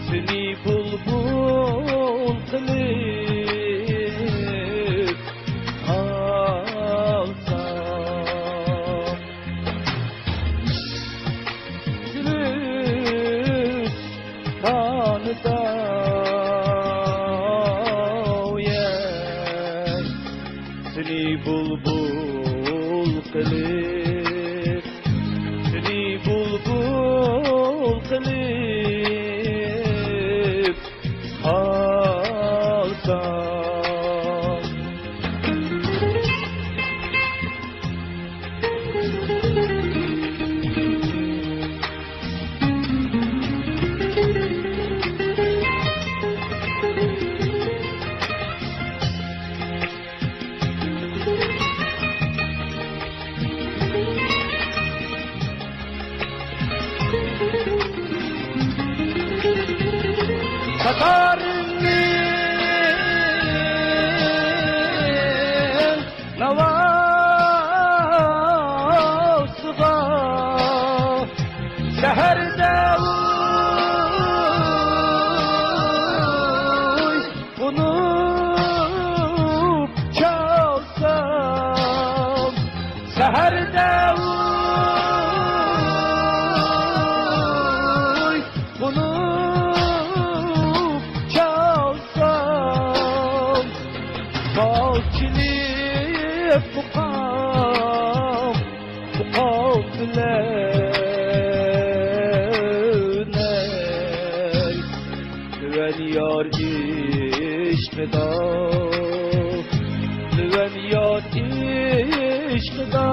سېنى بۇلبۇل قىلىپ ئالسام، گۈلۈستانىدا، يەي، سېنى بۇلبۇل قىلىپ، سېنى بۇلبۇل قىلىپ ئالسام. تاتارنىڭ ناۋاسىغا سەھەردە ئۇي قونۇپ چالسام، سەھەردە ئۇي قونۇپ چالسام، قاچىلىپ مۇقام، مۇقام بىلەن، ئەي، تۆۋەن يار ئىشقىدا، تۆۋەن يار ئىشقىدا.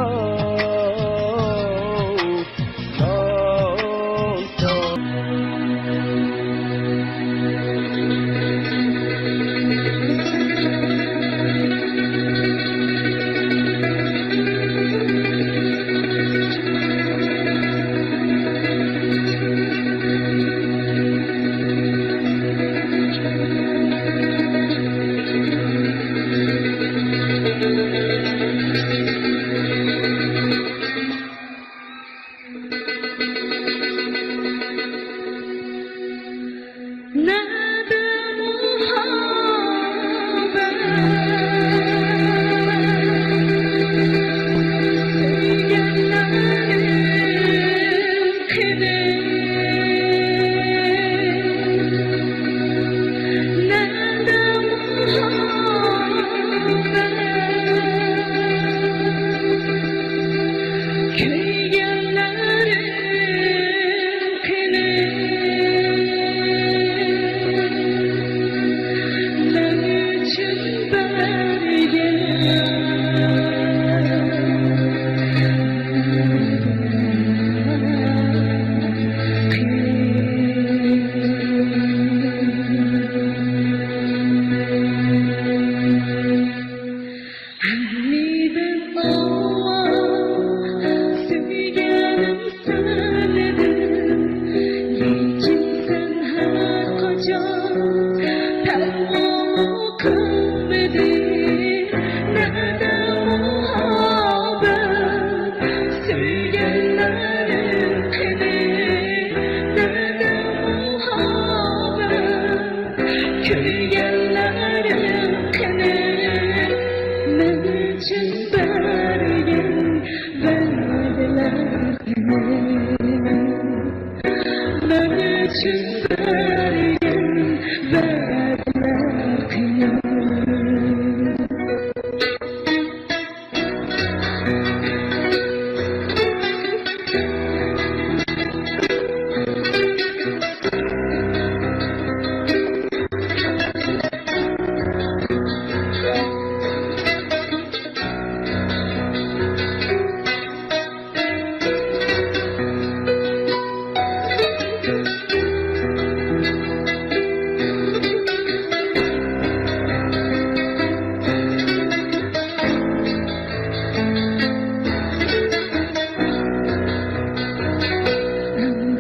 ئۈچۈن بەرگەن ۋەدىلەر قېنى؟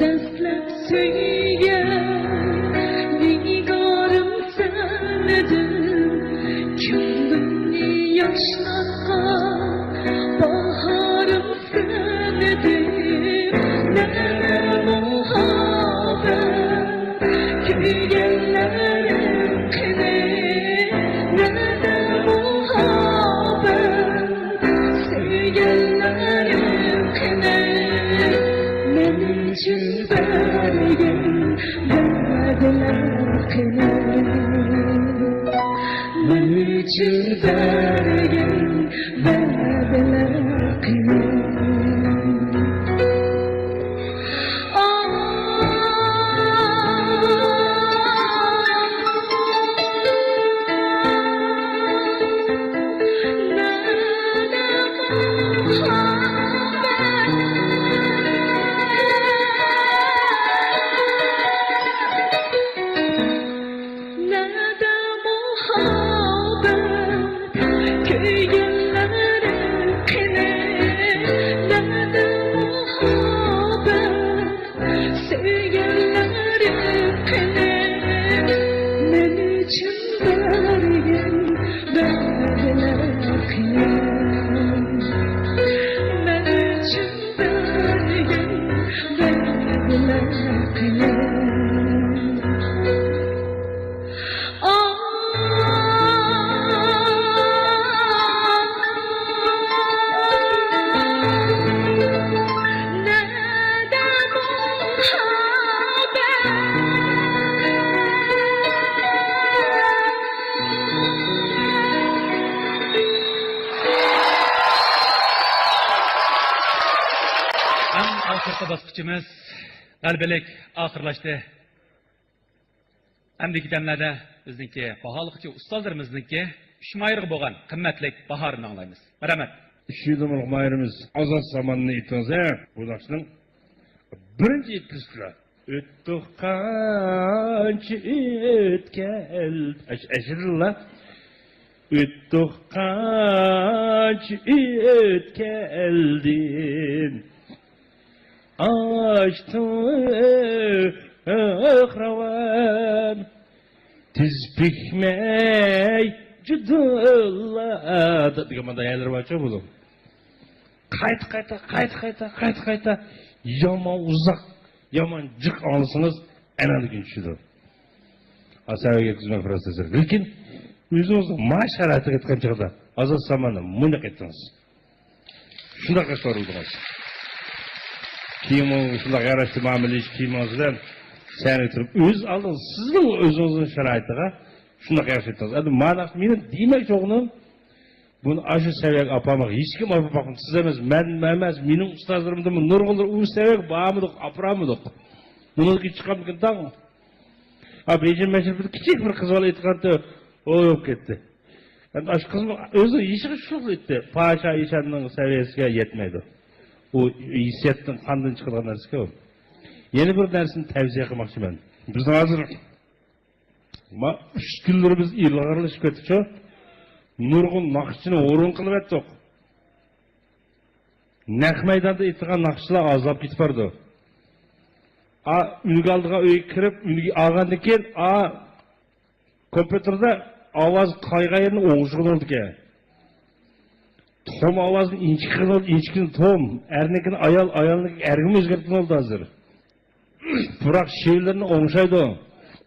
دەسلەپ سۆيگەن نىگارىم سەندىن، كۆڭلۈمنى ياشناتقان باھارىم سەندىن. نەدە مۇھەببەت كۆيگەنلەرنىڭ قېنى؟ نەدە مۇھەببەت سۆيگەنلەرنىڭ قېنى؟ مەن ئۈچۈن بەرگەن ۋەدىلەر قېنى؟ مەن ئۈچۈن بەرگەن ۋەدىلەر قېنى؟ نەدە مۇھەببەت كۆيگەنلەر قېنى؟ نەدە مۇھەببەت سۆيگەنلەر قېنى؟ مەن ئۈچۈن بەرگەن ۋەدىلەر قېنى؟ مەن ئۈچۈن بەرگەن ۋەدىلەر قېنى؟ ئەڭ ئاخىرقى باسقۇچىمىز غەلىبىلىك ئاخىرلاشتى. ئەمدىكى دەملەردە بىزنىڭكى باھالىقچى ئۇستازلىرىمىزنىڭكى ئۈچ ماھىرغا بولغان قىممەتلىك باھارىنى ئاڭلايمىز. مەرھەمەت. ئۈچ يۈز نومۇرلۇق ماھىرىمىز ئازاد زاماننى ئېيتىڭىز ھە. بۇ ناخشىنىڭ بىرىنچى ئېيتقۇچىسىلەر. ئۆتتۇق قانچە ئۆتكەلدى. ئەش-، ئەشىرىللا. ئۆتتۇق قانچە ئۆتكەلدىن. ئاچتىڭ راۋان، تىز پۈكمەي جۇدۇللا دېگەن مۇنداق يەرلىرى بارچۇ بۇنىڭ. قايتا، قايتا، قايتا، قايتا، قايتا، قايتا يامان ئۇزاق، يامان جىق ئاڭلىسىڭىز، ئەنە ئاندىن كېيىن چۈشىدۇ. ئاساۋىگە يەتكۈزمەي پروفېسسور. لېكىن ئۆزىڭىزنىڭ ما شارائىتىغا يەتكەن چاغدا ئازاد زاماننى مۇنداق ئېيتىڭىز. شۇنداق قىلىپ سورىلدىڭىز. كىيىمىڭىزگە شۇنداق ياراشتى مۇئامىلە قىلىش، كىيىمىڭىز بىلەن سەھنىگە تۇرۇپ، ئۆز ئالدىڭىز، سىزنىڭ ئۆزىڭىزنىڭ شارائىتىغا شۇنداق يارىشىتىڭىز. ئەمدى مانا مېنىڭ دېمەكچى بولغىنىم، بۇنى ئاشۇ سەۋىيەگە ئاپارماق ھېچكىم ئاپىرىپ باقمىدى. سىز ئەمەس، مەن ئەمەس، مېنىڭ ئۇستازلىرىمدىنمۇ نۇرغۇنلىرى ئۇ سەۋىيەگە بارمىدۇق، ئاپىرالمىدۇق. بۇنىڭدىن كېيىن چىقامدىكىن تاڭ. ھە، بېيجىڭ مەشرىپىدە كىچىك بىر قىز بالا ئېيتقانتى، ئۇ بولۇپ كەتتى. ئەمدى ئاشۇ قىزمۇ ئۆزىنىڭ يېشىغا شۇ ئېيتتى. پاشا ئىشاننىڭ سەۋىيەسىگە يەتمەيدۇ. ئۇ ھېسسىياتتىن، قاندىن چىقىدىغان نەرسىكەن ئۇ. يەنە بىر نەرسىنى تەۋسىيە قىلماقچىمەن. بىزنىڭ ھازىر ما ئۈسكۈنىلىرىمىز ئىلغارلىشىپ كەتتىچۇ. نۇرغۇن ناخشىچىنى ھۇرۇن قىلىۋەتتۇق. نەق مەيداندا ئېيتىدىغان ناخشىچىلار ئازلاپ كېتىپ بارىدۇ. ئا، ئۈلگە ئالىدىغان ئۆيگە كىرىپ، ئۈلگە ئالغاندىن كېيىن، ئا، كومپيۇتېردا ئاۋاز قايغان يېرىنى ئوڭشىغىلى بولىدىكەن. توم ئاۋازىنى ئىنچىكە قىلىدۇ، ئىنچىكىنى توم، ئەرنىڭكىنى ئايال، ئايالنىڭكىنى ئەرگىمۇ ئۆزگەرتكىلى بولىدۇ ھازىر. بىراق شېئىرلىرىنى ئوڭشايدۇ.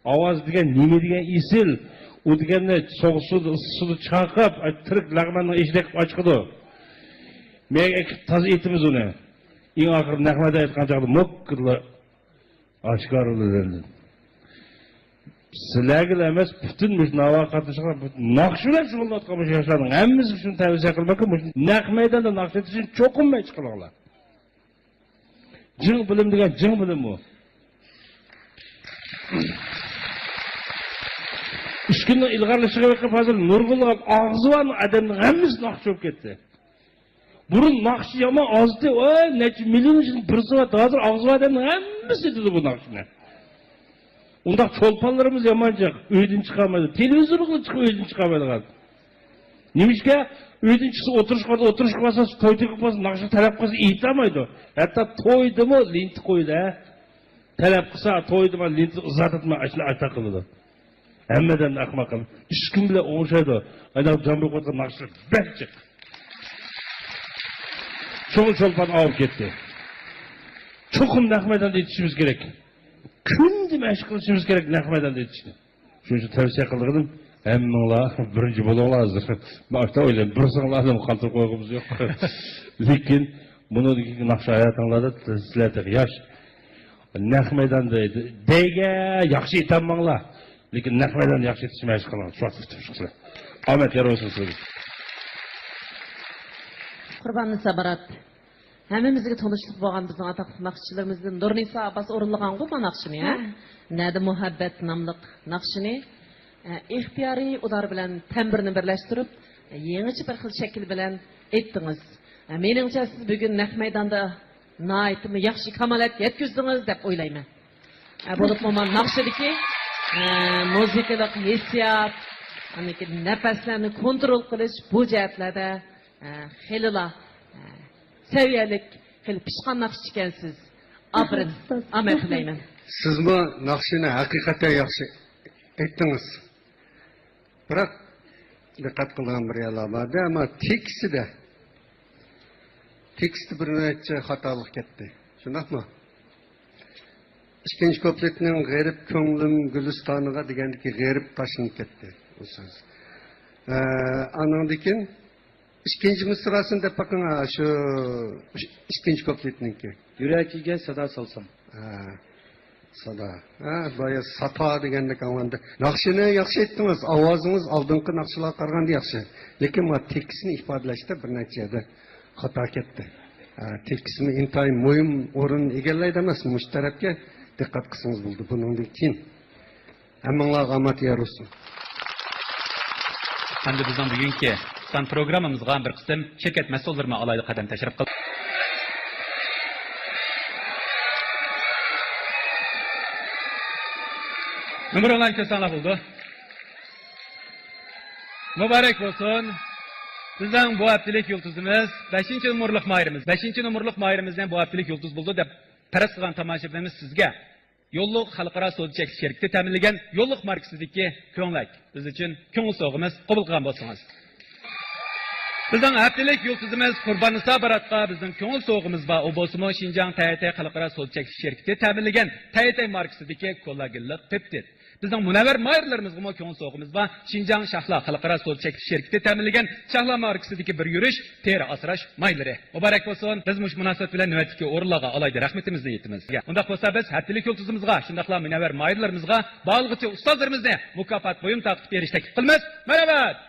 ئاۋاز دېگەن نېمە دېگەن ئېسىل. ئۇ دېگەننى سوغۇق سۇدا، ئىسسىق سۇدا چايقاپ، تىرىك لەغمەننىڭ ئېشىدەك ئاچىقىدۇ. مەيگە ئەكىپ تازا ئېيتىمىز ئۇنى. ئەڭ ئاخىرى نەق مەيدان ئېيتقان چاغدا موككىدىلا ئاشكارىلىدى. سىلەرگىلا ئەمەس، پۈتۈن مۇشۇ ناۋاغا قاتنىشىشلار، ناخشا بىلەن شۇغۇللىنىۋاتقان مۇشۇ ياشلارنىڭ ھەممىسىگە شۇنى تەۋسىيە قىلىمەنكى، مۇشۇ نەق مەيداندا ناخشا ئېيتىشنى چوقۇم مەشىق قىلىڭلار. جىڭ بىلىم دېگەن جىڭ بىلىم ئۇ. ئۈچ كۈننىڭ ئىلغارلىشىغا بېقىپ، ھازىر نۇرغۇنلىغان ئاغزى بار ئادەمنىڭ ھەممىسى ناخشىچى بولۇپ كەتتى. بۇرۇن ناخشا يامان ئازدى، ۋاي، نەچچە مىليون يىل بىرسى بار، ھازىر ئاغزى بار ئادەمنىڭ ھەممىسى ئېيتىدۇ بۇ ناخشىنى. ئۇنداق چولپانلىرىمىز يامان جىق، ئۆيدىن چىقالمايدۇ. تېلېۋىزورغا چىقىپ ئۆيدىن چىقالمايدىغان. نېمىشقا؟ ئۆيدىن چىقسا ئوتتۇرىشىپ قالسا، ئوتتۇرىشىپ قالسا، توي تېگىپ قالسا، ناخشا تەلەپ قىلسا ئېيتالمايدۇ. ھەتتا تويدىمۇ لېنتا قويىدۇ، ھە. تەلەپ قىلسا، تويدىمۇ لېنتا ئۇزارتىپمۇ ئاشۇنداق ئاشۇنداق قىلىدۇ. ھەممە ئادەمنى ئەخمەق قىلىپ، ئۈچ كۈن بىلەن ئوڭشايدۇ. ئايلاپ جامبۇ قويغان ناخشىلار بەك جىق. چوڭ چولپان ئاۋۇپ كەتتى. چوقۇم نەق مەيداندا ئېيتىشىمىز كېرەك. كۈندە مەشىق قىلىشىمىز كېرەك نەق مەيداندا ئېيتىشنى. شۇنىڭ ئۈچۈن تەۋسىيە قىلغىنىم، ھەممىڭلار بىرىنچى بولۇڭلار ھازىر. مەن ئاشتا ئويلايمەن، بىرسىڭلارنى قالدۇرۇپ قويغۇمىز يوق. لېكىن بۇنىڭدىن كېيىنكى ناخشا ھاياتىڭلاردا سىلەر تېخى ياش. نەق مەيداندا دەيگە ياخشى ئېيتالماڭلار. لېكىن نەق مەيداندا ياخشى ئېيتىشنى مەشىق قىلىڭلار. شۇ ۋاقىتتا پۈتۈپ چىقىسىلەر. ئامەت يار بولسۇن سىلەرگە. قۇرباننىسا بارات. ھەممىمىزگە تونۇشلۇق بولغان بىزنىڭ ئاتاقلىق ناخشىچىلىرىمىزدىن نۇرنىسا ئابباس ئورۇنلىغانغۇ بۇ ناخشىنى، ھە؟ ھە. نەدە مۇھەببەت ناملىق ناخشىنى، ئە، ئىختىيارىي ئۇلار بىلەن تەمبۇرنى بىرلەشتۈرۈپ، ئە، يېڭىچە بىر خىل شەكىل بىلەن ئېيتتىڭىز. ئە، مېنىڭچە سىز بۈگۈن نەق مەيداندا ناھايىتىمۇ ياخشى كامالەت يەتكۈزدىڭىز دەپ ئويلايمەن. ئە، بولۇپمۇ مانا ناخشىدىكى، ئە، مۇزىكىلىق ھېسسىيات، ئاندىن كېيىن نەپەسلەرنى كونترول قىلىش بۇ جەھەتلەردە ئە، خېلىلا، ئە، سەۋىيەلىك، خېلى پىشقان ناخشىچى ئىكەنسىز. ئاپىرىن، ئامەت تىلەيمەن. سىزمۇ ناخشىنى ھەقىقەتەن ياخشى ئېيتتىڭىز. بىراق، دىققەت قىلىدىغان بىر يەرلەر بار-دە، ئەمما تېكىستىدە، تېكىستتا بىر نەچچە خاتالىق كەتتى. شۇنداقمۇ؟ ئىككىنچى كۇپلېتنىڭ «غېرىب كۆڭلۈم گۈلىستانىغا» دېگەندىكى «غېرىب» تاشلىنىپ كەتتى، ئۇ سۆز. ئە، ئانىڭدىن كېيىن ئىككىنچى مىسراسىنى دەپ بېقىڭ، ھە، شۇ ئىككىنچى كۇپلېتنىڭكى. يۈرەكىگە سادا سالسام. ھە، سادا. ھە، بايا ساپا دېگەندەك ئاڭلاندى. ناخشىنى ياخشى ئېيتتىڭىز، ئاۋازىڭىز ئالدىنقى ناخشىلارغا قارىغاندا ياخشى. لېكىن مانا تېكىستنى ئىپادىلەشتە بىر نەچچە يەردە خاتا كەتتى. ھە، تېكىستمۇ ئىنتايىن مۇھىم ئورۇن ئىگىلەيدۇ ئەمەس، مۇشۇ تەرەپكە دىققەت قىلسىڭىز بولىدۇ. بۇنىڭدىن كېيىن ھەممىڭلارغا ئامەت يار بولسۇن. ئەمدى بىزنىڭ بۈگۈنكى سان پروگراممىمىزغا بىر قىسىم شىركەت مەسئۇللىرىمۇ ئالاھىدە قەدەم تەشرىپ قىلدى. نومۇرۇڭلارنى كۆرسەڭلار بولىدۇ. مۇبارەك بولسۇن. بىزنىڭ بۇ ھەپتىلىك يۇلتۇزىمىز، بەشىنچى نومۇرلۇق ماھىرىمىز، بەشىنچى نومۇرلۇق ماھىرىمىزنى بۇ ھەپتىلىك يۇلتۇز بولىدۇ دەپ پەرەز قىلغان تاماشىبىنىمىز سىزگە يوللۇق خەلقئارا سودا چەكلىك شىركىتى تەمىنلىگەن يوللۇق ماركىسىدىكى كۆڭلەك، بىز ئۈچۈن كۆڭۈل سوۋغىمىز، قوبۇل قىلغان بولسىڭىز. بىزنىڭ ھەپتىلىك يۇلتۇزىمىز قۇرباننىسا باراتقا بىزنىڭ كۆڭۈل سوۋغىمىز بار، ئۇ بولسىمۇ شىنجاڭ تەيتەي خەلقئارا سودا چەكلىك شىركىتى تەمىنلىگەن تەيتەي ماركىسىدىكى كولاگېنلىق پېپتىد. بىزنىڭ مۇنەۋۋەر ماھىرلىرىمىزغىمۇ كۆڭۈل سوۋغىمىز بار، شىنجاڭ شاھلا خەلقئارا سودا چەكلىك شىركىتى تەمىنلىگەن شاھلا ماركىسىدىكى بىر يۈرۈش تېرە ئاسراش مايلىرى. مۇبارەك بولسۇن! بىز مۇشۇ مۇناسىۋەت بىلەن نۆۋەتتىكى ئورۇنلارغا ئالاھىدە رەھمىتىمىزنى ئېيتىمىز. ئۇنداق بولسا بىز ھەپتىلىك يۇلتۇزىمىزغا، شۇنداقلا مۇنەۋۋەر ماھىرلىرىمىزغا، بارلىغۇچى ئۇستازلىرىمىزنى مۇكاپات بۇيۇم تارقىتىپ بېرىش تەكلىپ قىلىمىز. مەرھەمەت!